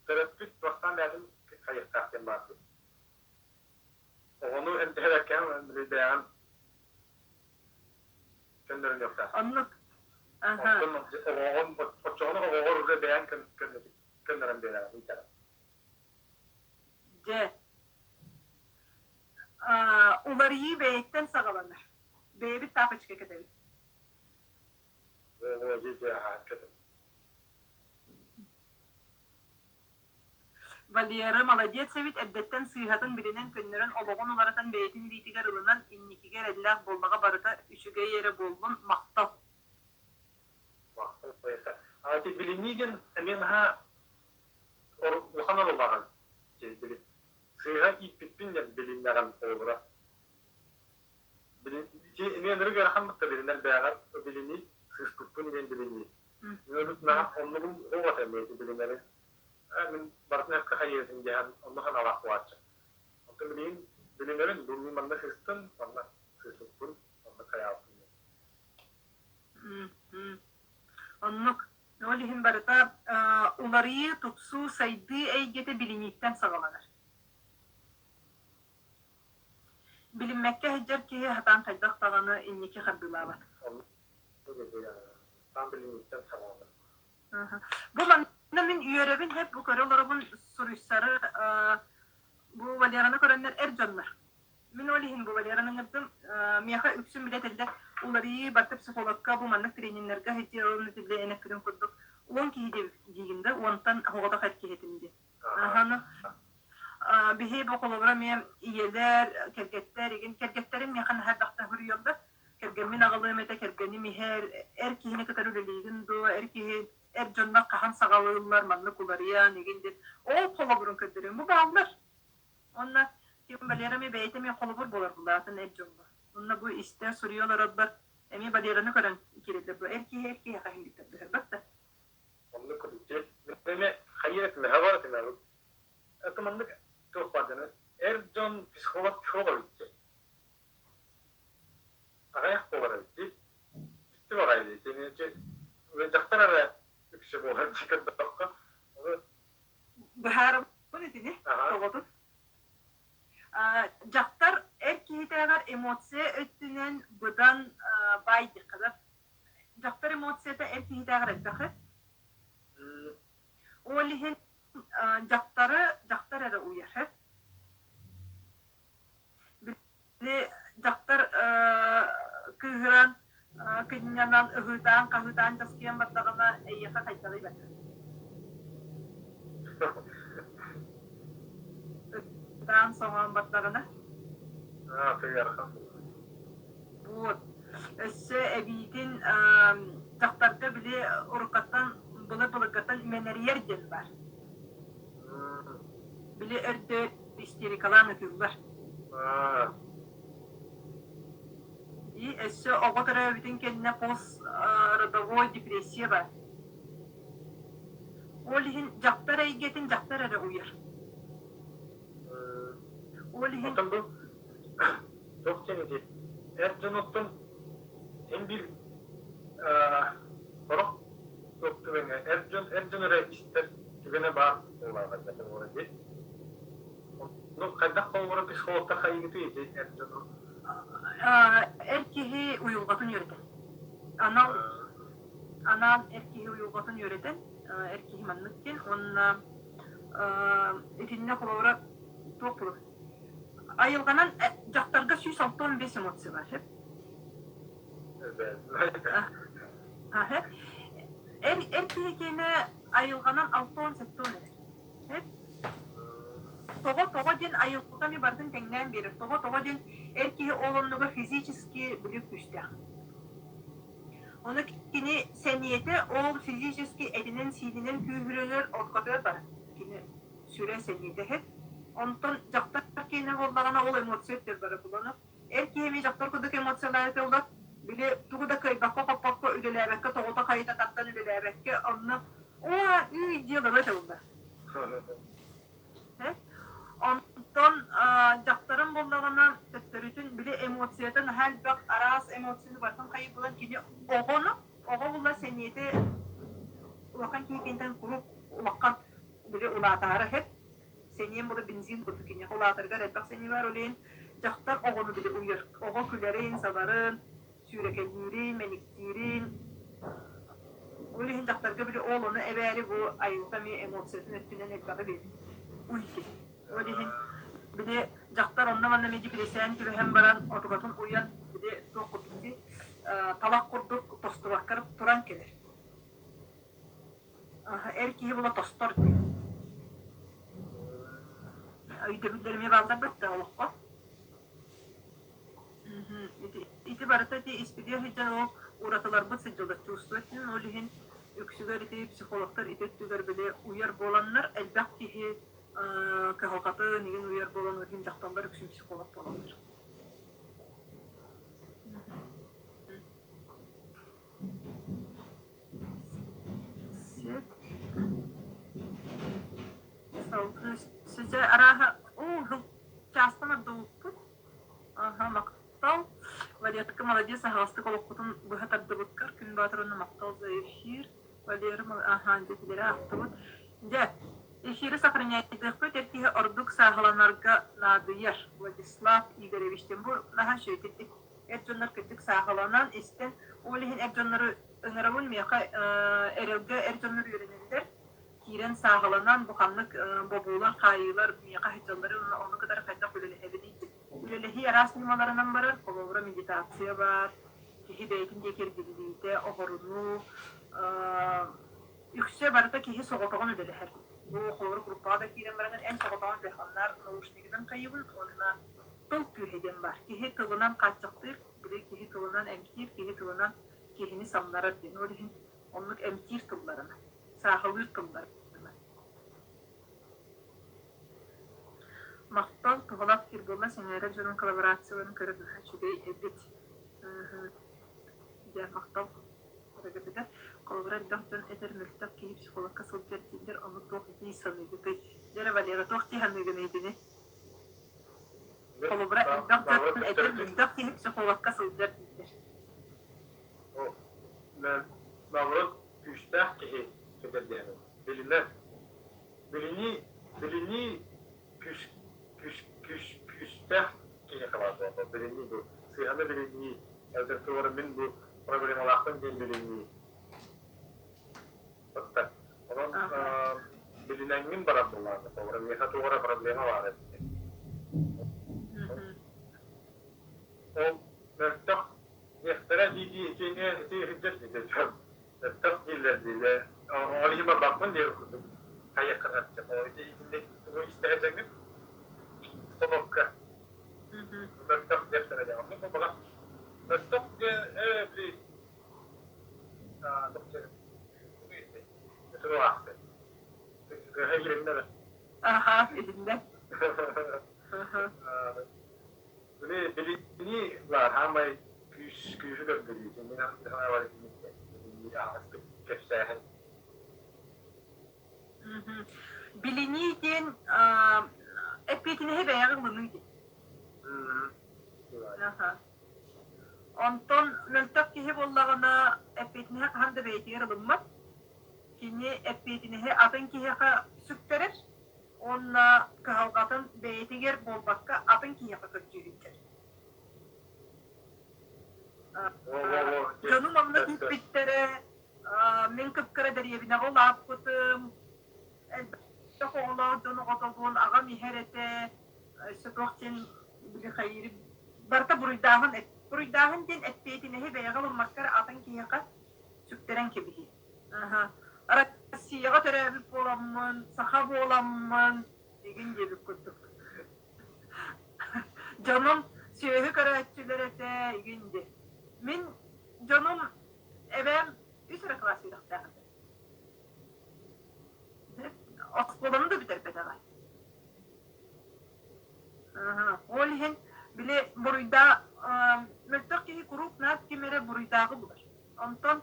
Төрөппүт бастаан бэйэтин хайыахтаах диэн баарбыт. Оҕону эмтэһэркээн били бэйэҕин көннөрүнүөхтээх. Оннук. Аха. Оттон оҕоҕун оччоҕуна оҕоҕор уже бэйэҥ көннөрөн биэрэҕин ыйтара. Дьэ, уларыйыы бэйэттэн саҕаланар. Бэйэбит тапочка кэтэбит. Валера молодец эбит, эрдэттэн сыыһатын билинэн көннөрөн олоҕун уларытан бэйэтин илиитигэр ылынан инникигэ эрэллээх буоллаҕа барыта үчүгэй эрэ буоллун, махтал. Махтал поэта. А ити билинии диэн эмиэ наһаа улахан оруоллааҕын били сыыһа ииппиппин диэн билиннэҕим холобура. Ити эмиэ ынырык ыарахан бытта билинэр бэйэҕэр билинии сыыспыппын диэн билинии. Мин наһаа оннугум суох этэ эмиэ ити билинэри. Мин барытын өккө хайыытын диэн онно санаалаах буолааччы. Онтон билигин билинэбин, бу мин манна сыыстым, манна сыыспыппын, онно хайаабыппын диэн. Оннук. Ол иһин барыта уларыйыы, тупсуу, сайдыы эйгэтэ билинииттэн саҕаланар. Билиммэккэ сылдьар киһи сатаан хайдах даҕаны инники хардыылаабат. Саам билинииттэн саҕаланар. Бу манна мин үөрэбин һэп бу көрө олоробун суруйсары бу Валераны көрөннөр эр дьоннор. Мин ол иһин бу Валераны ыҥырдым. Миэхэ үксүн билэ этэллэр уларыйыы барыта психологка бу маннык трениннэргэ сылдьыалын этиллэ энэккитин курдук 10 киһи диигин да уонтан оҕотох эр киһи этим диэн. Аһаны биһи бу холобура эмиэ ийэлэр, кэргэттэр игин кэргэттэрим миэхэ наһаа элбэхтэ суруйаллар. Кэргэммин аҕалыам этэ, кэргэним иһэр, эр киһини кытары үлэлиигин дуо, эр киһи эр дьоннор хаһан саҕалыыллар, маннык уларыйан игин диэн ол холобурун көрдөрүөм. Бу бааллар. Уонна ким Валера эмиэ бэйэтэ эмиэ холобур буолар булаатын эр дьоҥҥо. Уонна бу истэ суруйа олорорбор эмиэ Валераны көрөн киирэллэр бу эр киһи эр киһиэхэ иһилликтэр быһарбат да. Оннук курдук. Эмиэ хайыы этимэһэ бар этимэ. Это маннык туох баар эр дьон психолог психолог эбит Аҕыйах буолар эбит дии. Дьикти баҕайы дии. Итини дьахтар эрэ үксэ буолар дии көрдөххө. Быһаарабын итини тоҕотун. Дьахтар эр киһитээҕэр эмоция өттүнэн быдан баай диэххэ да. Дьахтар эмоцията эр киһитээҕэр элбэх. Ол иһин дьахтары дьахтар эрэ уйар. Били дьахтар кыыһыран, кынньанан, ыһыытаан-хаһыытаан часкыйан бардаҕына, эйиэхэ хайдаҕый барда? Ытаан-соҥоон бардаҕына? Вот. Өссө эбиитин дьахтарга били уруккаттан былыр-былыргаттан мэнэрийэр диэн баар. Били өрдө истерикалаан ытыыллар. И өссө оҕо төрөөбүтүн кэннэ пост-родовой депрессия баар. Ол иһин дьахтар эйгэтин дьахтар эрэ уйар. Ол иһин Оттон бу туох диэн ити эр дьонуттан эн биир сорох туох түгэҥҥэ эр дьон эрэ истэр түгэнэ баар буоллаҕа буолар дии. Ну, хайдах холобура психологтар хайыгытый ити эр дьону? Эр киһи уйулҕатын үөрэтэр. Анал анаан эр киһи уйулҕатын үөрэтэн, эр киһи маннык диэн уонна итиннэ холобура туох буолар? Айылҕанан дьахтарга 165 эмоция бар. Эр эр киһи киэнэ айылҕанан 67 эрэр. Тоҕо тоҕо диэн айылҕа эмиэ барытын тэҥнээн биэрэр. Тоҕо тоҕо диэн эр киһи ол оннугар физически били күүстээх. Ону кини сэниэтэ ол физически этинэн-сиининэн күүһүрэрэр оркотугар барар. Кини сүрэ сэниэтэ иһит. Онтон дьахтар киэнэ буоллаҕына ол эмоция өттүгэр барар булана. Эр киһи эмиэ дьахтар курдук эмоциялаах этэ били тугу да кыайбакка-хоппокко үлэлээбэккэ тоҕута хайыта тардан үлэлээбэккэ онно оо үй диэн этэ буолла. Онтон дьахтарым буоллаҕына төттөрүтүн били эмоцията наһаа элбэх араас эмоцияны барытын хайыы булан кини оҕону оҕо була сэниэтэ улахан киһи кэнниттэн куруук улахан били улаатаары иһэр сэниэм була бензин курдук киниэхэ улаатарыгар элбэх сэниэ баар ол иһин дьахтар оҕону били уйар оҕо күлэрин сабарын сүүрэкэлиирин мэниктиирин ол иһин дьахтарга били ол ону эбээри бу айылҕа эмиэ эмоциятын өттүнэн элбэҕи биэрэр уйди ол иһин били дьахтар онно-манна эмиэ депрессияны түбэһэн баран отугатын уйан били туох курдук талах курдук тостубакка туран кэлэр эр киһи була тостор диэн өйдөбүллэр эмиэ бааллар да олоххо Ити барыта ити испидиэ сылдьан ол уратыларбыт сылдьаллар чувствовать ол иһин үксүгэр ити психологтар ити өттүгэр били уйар буоланнар элбэх киһи кыһалҕатын игин уйар буолан ол иһин дьахталлар үксүн психолог буолаллар. Салгыы сидьэ арааһа уу чаастан ордубуппут. Аха, махтал. Валерка, молодец, аһаҕастык олоххутун быһа тардыбыккар. Күн Баатыр уонна махтал за эфир. Валера, аха, дьэ ахтыбыт. Дьэ, эфири сохраняйдыахпыт эр киһи ордук сааһыланарга наадыйар. Владислав Игоревич диэн бу наһаа үчүгэй эр дьоннор кырдьык сааһыланан истэн, ол иһин эр дьоннору ыҥырабын миэхэ эрэлгэ эр дьоннор үөрэнэллэр. Киирэн сааһыланан бу ханнык бобуулар, хаайыылар миэхэ сылдьалларын уонна ону кытары хайдах үлэлэһэбиний диэн. Үлэлэһии араас ньымаларынан барар, холобура медитация баар, киһи бэйэтин диэки эргиллиитэ, оһорунуу, үксэ барыта киһи соҕотоҕун үлэлэһэр. Бу холобура группаҕа да киирэн баран эн соҕотоҕун үлэханнар наушнигынан хайыбын уонна. Тыл күүһэ диэн баар. Киһи тылынан хааччахтыыр, били киһи тылынан эмтиир, киһи тылынан киһини самнарар диэн. Ол иһин оннук эмтиир тылларынан, сааһылыыр тылларынан. Махтал, туһалаах эфир буолла, сэҥээрэр дьонум коллаборацияларын көрөр наһаа үчүгэй эбит. Дьэ, махтал барыгытыгар. Холобура, элбэх дьон этэр мөлтөх киһи психологка сылдьар дииллэр, ону туох дии саныыгытый? Дьэ эрэ, Валера, туох дии саныыгыный итини? Холобура, элбэх дьон этэр мөлтөх киһи психологка сылдьар дииллэр. Наоборот, күүстээх киһи сылдьар диэн билинэр. Билинии, билинии күүс, күүс, күүс, күүстээх киһиэхэ баар буолла. Билинии бу сыыһаны билинии, эбэтэр туора мин бу проблемалаахпын диэн билинии. Отта. Онон билинэҥҥин барар буоллаҕына, холобура, миэхэ туох эрэ проблема баар эбит. Ол мөлтөх диэхтэрэ дии-дии итини ити сылдьар дии мөлтөх дииллэр дииллэр. Ол иһин барбаппын диир курдук хайыахха сөп. Ол ити итинник тугу истэ сылдьаҥҥын установка мөлтөх диэхтэрэ диэн. Оннук буолбатах. Мөлтөх диэн ээ били Аха, билиннэ. Билинии баар хаамай күүс күүһү көрдөрүү мин санаабар билинии аһаҕастык кэпсээһин. Билинии диэн эппиэтинэһи бэйэҕин ылыныы диэн. Онтон мөлтөх киһи буоллаҕына, эппиэтинэһи хаһан да бэйэтигэр ылыммат. Кини эппиэтинэһи атын киһиэхэ сүктэрэр уонна кыһалҕатын бэйэтигэр буолбакка атын киһиэхэ көрдүүр. Дьонум онно күүппүттэрэ, мин кып-кыра дэриэбинэҕэ улааппытым, элбэх оҕолоох дьон оҕотобун, аҕам иһэр этэ, өссө туох диэн били хайыыры барыта буруйдааһын буруйдааһын диэн эппиэтинэһи бэйэҕэ ылыммакка эрэ атын киһиэхэ сүктэрэн кэбиһии. Аха. Россияҕа төрөөбүт буоламмын, саха буоламмын игин диэбит курдук. Дьонум сүөһү көрөөччүлэр этэ игин диэн. Мин дьонум эбээм үс эрэ кылаас үөрэхтээх этэ. Оскуоланы да бүтэрбэтэҕэ. Ол иһин били буруйдаах мөлтөх киһи куруук наар ким эрэ буруйдааҕы булар. Онтон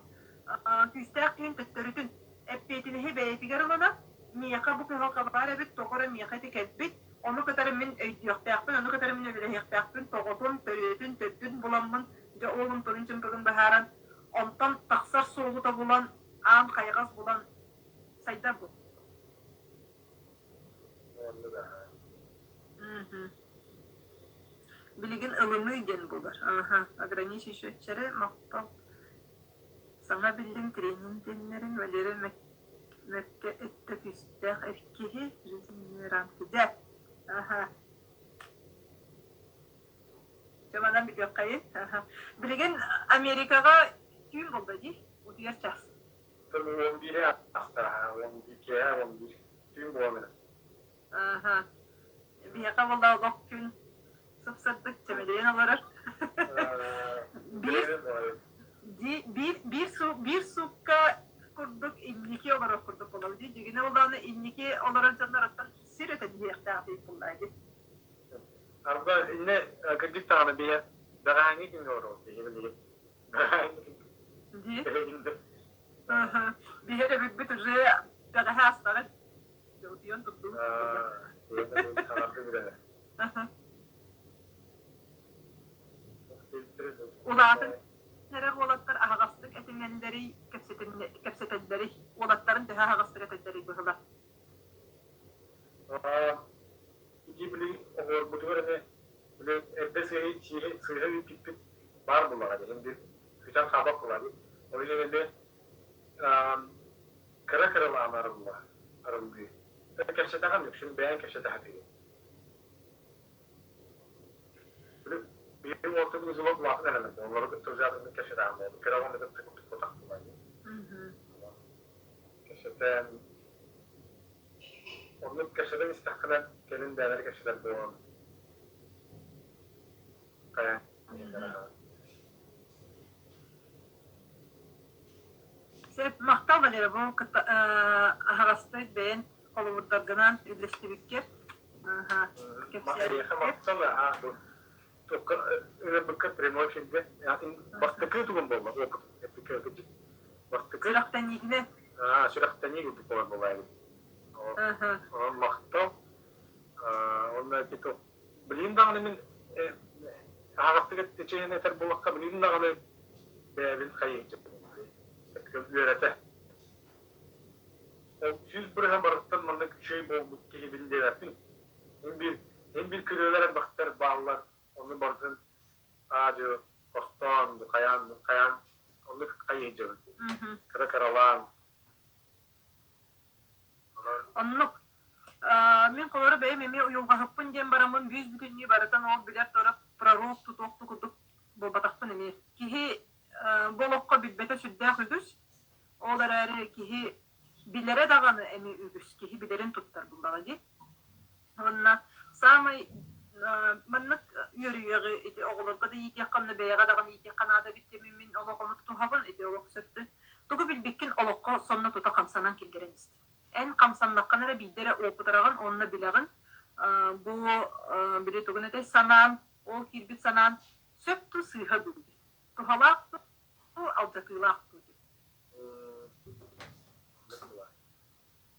күүстээх киһин төттөрүтүн эппиэтинэһи бэйэтигэр ылынан, миэхэ бу кыһалҕа баар эбит, тоҕо эрэ миэхэ ити кэлбит, ону кытары мин өйдүөхтээхпин, ону кытары мин үлэлэһиэхтээхпин, тоҕотун, төрүөтүн, төрдүн буламмын, дьэ ол умтурун-чымпыгын быһааран, онтон тахсар суолу тобулан, аан хайаҕас булан сайдар бу. Билигин ылыныы диэн буолар. Аха, ограничивающая махтал. Саҥа биллим тренинг диэннэрин Валерий Мэккэ өттө күүстээх эр киһи жизненные рамки. Дьэ, аха. Дьэ, манан бүтүөххэйин. Аха. Билигин Америкаҕа түүн буолла дии, утуйар час. 11-е астааһа, 11 киэһэ 11 түүн буолан эрэр. Аха. Биһиэхэ буолла олох күн сып-сырдык чэмэлийэн олорор. Биир биир биир биир суукка курдук инники олорор курдук буолабыт дии. Дьигинэ буоллаҕына инники олорор дьоннор оттон сир өтөн иһиэхтээх диир буоллаа дии. Арба инне кырдьык даҕаны биһи бэҕэһээҥҥи күҥҥэ олоробут биһи билигин. Дии. Биһи эбиппит уже бэҕэһээ астаҕын. Утуйан турдум. Улаатан эрэр уолаттар аһаҕастык этинэллэрий, кэпсэтэллэрий, уолаттарын төһө аһаҕастык этэллэрий быһыла? Ити били оҕолорбутугар эмэ били эрдэ сыыһа үүппүппүт баар буоллаҕа дии бир күтэн хаалбат буолла дии. Ол иһин эмиэ кыра-кыралаан арылла арыллыы. Кэпсэтэҕин үксүн бэйэҥ кэпсэтэ сатыыгын. Биир уолтун узелок улахан элемент. Олору кытта узелок кэпсэтэҕин буолду. Кыра оҕону кытта куттукпатах буолла дии. Кэпсэтэн оннук кэпсэтэн истэххинэ кэлин бэйэлэрэ кэпсэтэр буолан. Хайаан Сөп, махтал Валера, бу кытта аһаҕастык бэйэн холобурдаргынан үллэстибиккэр, Эйиэхэ кэпсээбиккэр. махтал аһаа бу туохха ырбыкка прямой эфиргэ бастакы тугум буолла опыт эппиккэ бастакы Сүрэхтэниитинэн. Сүрэхтэнии курдук буолар буолаа махтал онно ити билигин даҕаны мин аһаҕастык эчэйэн этэр буоллахха билигин даҕаны бэйэбин хайыһыччы үөрэтэ ол 100% барыттан маннык үчүгэй буолбут киһибин диэбэппин эн биир эн биир күрүөлэр элбэхтэр бааллар ону барытын аа-дьуо хостоон хайаан хайаан оннук хайыһыдьабын кыра кыралаан Оннук. Мин холоро бэйэм эмиэ уйулҕаһыппын диэн бараммын бүүс-бүтүннүү барытын ол билэр туора пророк тутуох курдук буолбатахпын эмиэ. Киһи бу олоххо билбэтэ сүрдээх үгүс. Ол эрээри киһи билэрэ даҕаны эмиэ үгүс. Киһи билэрин туттар буллаҕа дии. Уонна саамай маннык үөрүйэҕи ити оҕолорго да иитиэххэ, онно бэйэҕэ даҕаны иитиэххэ наада эбит диэммин мин олох ону тутуһабын, ити олох сөптөн. Тугу билбиккин олоххо сонно тута хамсанан киллэрэн истин. Эн хамсаннаххына эрэ биирдэ эрэ уопутураҕын уонна билэҕин, бу били тугун этэй санаан, ол киирбит санаан сөп дуу сыыһа дуу диэн. Туһалаах дуу, алдьатыылаах дуу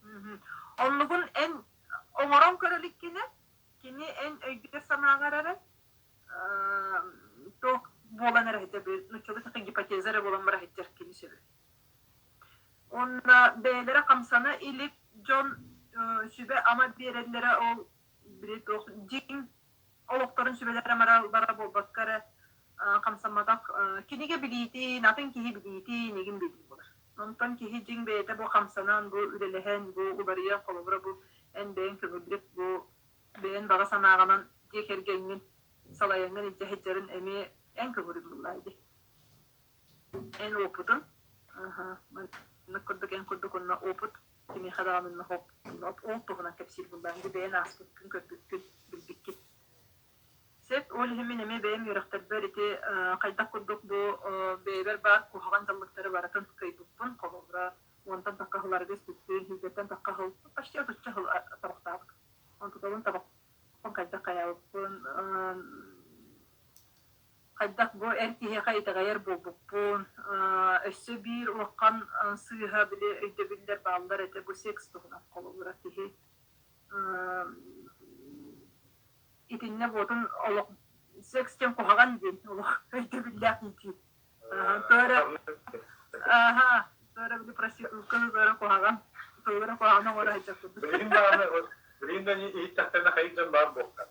диэн. Оннугун эн оҥорон көрө иликкинэ, кини эн өйгөр-санааҕар эрэ туох буолан эрэ иһитэ нууччалыы саха гипотеза эрэ буолан бара сылдьар кини сөбө. Уонна бэйэлэрэ хамсана илик дьон сүбэ-ама биэрэллэрэ ол били туох дьиҥ олохторун сүбэлэрэ-амалара буолбакка эрэ хамсамматах кинигэ билиитин, атын киһи билиитин игин билии буолар. Онтон киһи дьиҥ бэйэтэ бу хамсанан, бу үлэлэһэн, бу уларыйан, холобура бу эн бэйэҥ көҥүллүк, бу бэйэн баҕа санааҕынан дьиэ кэргэҥҥин салайаҥҥын илдьэ сылдьарын эмиэ эн көҥүлүҥ буоллаа дии. Эн опытын, маннык курдук эн курдук онно опыт кимиэхэ даҕаны ол туһунан кэпсиир буоллаҕыҥ дии бэйэн ааспыккын, көрбүккүн, билбиккин. Сөп, ол иһин мин эмиэ бэйэм үөрэхтэрбэр ити хайдах курдук бу бэйэбэр баар куһаҕан дьаллыктары барытын кыайбыппын, холобура, уонтан тахха сыл арыгы испиппин, сүүрбэттэн тахха сыл, почти отучча сыл табахтаабыт. Онтукабын табахпын хайдах хайаабыппын, хайдах бу эр киһиэхэ итэҕэйэр буолбуппун, өссө биир улахан сыыһа били өйдөбүллэр бааллар этэ бу секс туһунан холобура киһи итиннэ буотун олох секс диэн куһаҕан диэн олох өйдөбүллээх иитии. Туора аха туора били проститутканы туора куһаҕан туора куһаҕан оҥоро сылдьар курдук. Билигин даҕаны билигин да иһиттэхтэринэ хайык дьон баар буолуохтаах.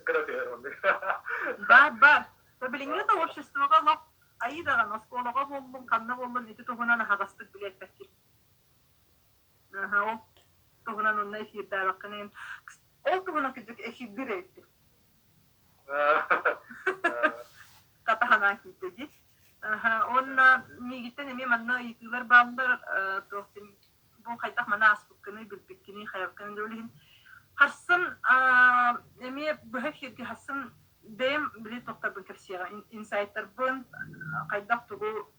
Кыра түһэр оннук. Баар баар. Билиҥҥи да обществоҕа олох айыы даҕаны оскуолаҕа буоллун, ханна буоллун ити туһунан аһаҕастык билиэппэккин. Аха, ол туһунан онно эфирдээбэххин ол туһунан кырдьык эфирдир эбиппин. Хатаһанаа киирдэ дии. Аха, уонна миигиттэн эмиэ манна ыйытыылар бааллар туох бу хайдах маны ааспыккыный, билбиккиний, хайабыккыный диэн иһин харсын эмиэ быһа эфиргэ харсын бэйэм били тохторбун кэпсиэҕэ инсайттарбын хайдах тугу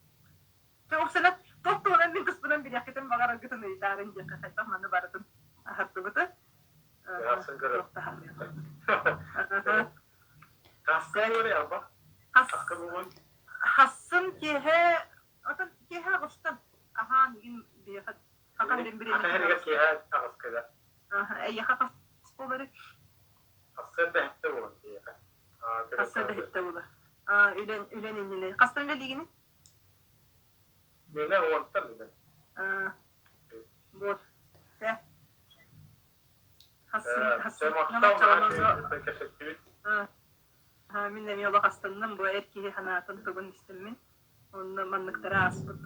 Туохсана туох туһунан мин туспунан билиэххитин баҕараргытын ыйытаарыҥ диэххэ хайдах маны барытын аһардыбыты. Хассын киэһэ отон киэһэ аҕыстан аһаан игин биэхэ хака билин бириэмэ киэһэ аҕыскыга эйиэхэ хас буолары хассын бэһиттэ буолан киэһэ хассын бэһиттэ буолар үлэн үлэн иннинэ хастан үлэлиигиний Миэнэ уонтан үлэн. Вот. Мин эмиэ олох астынным бу эр киһи санаатын тугун истиммин. Онно манныктары ааспыт.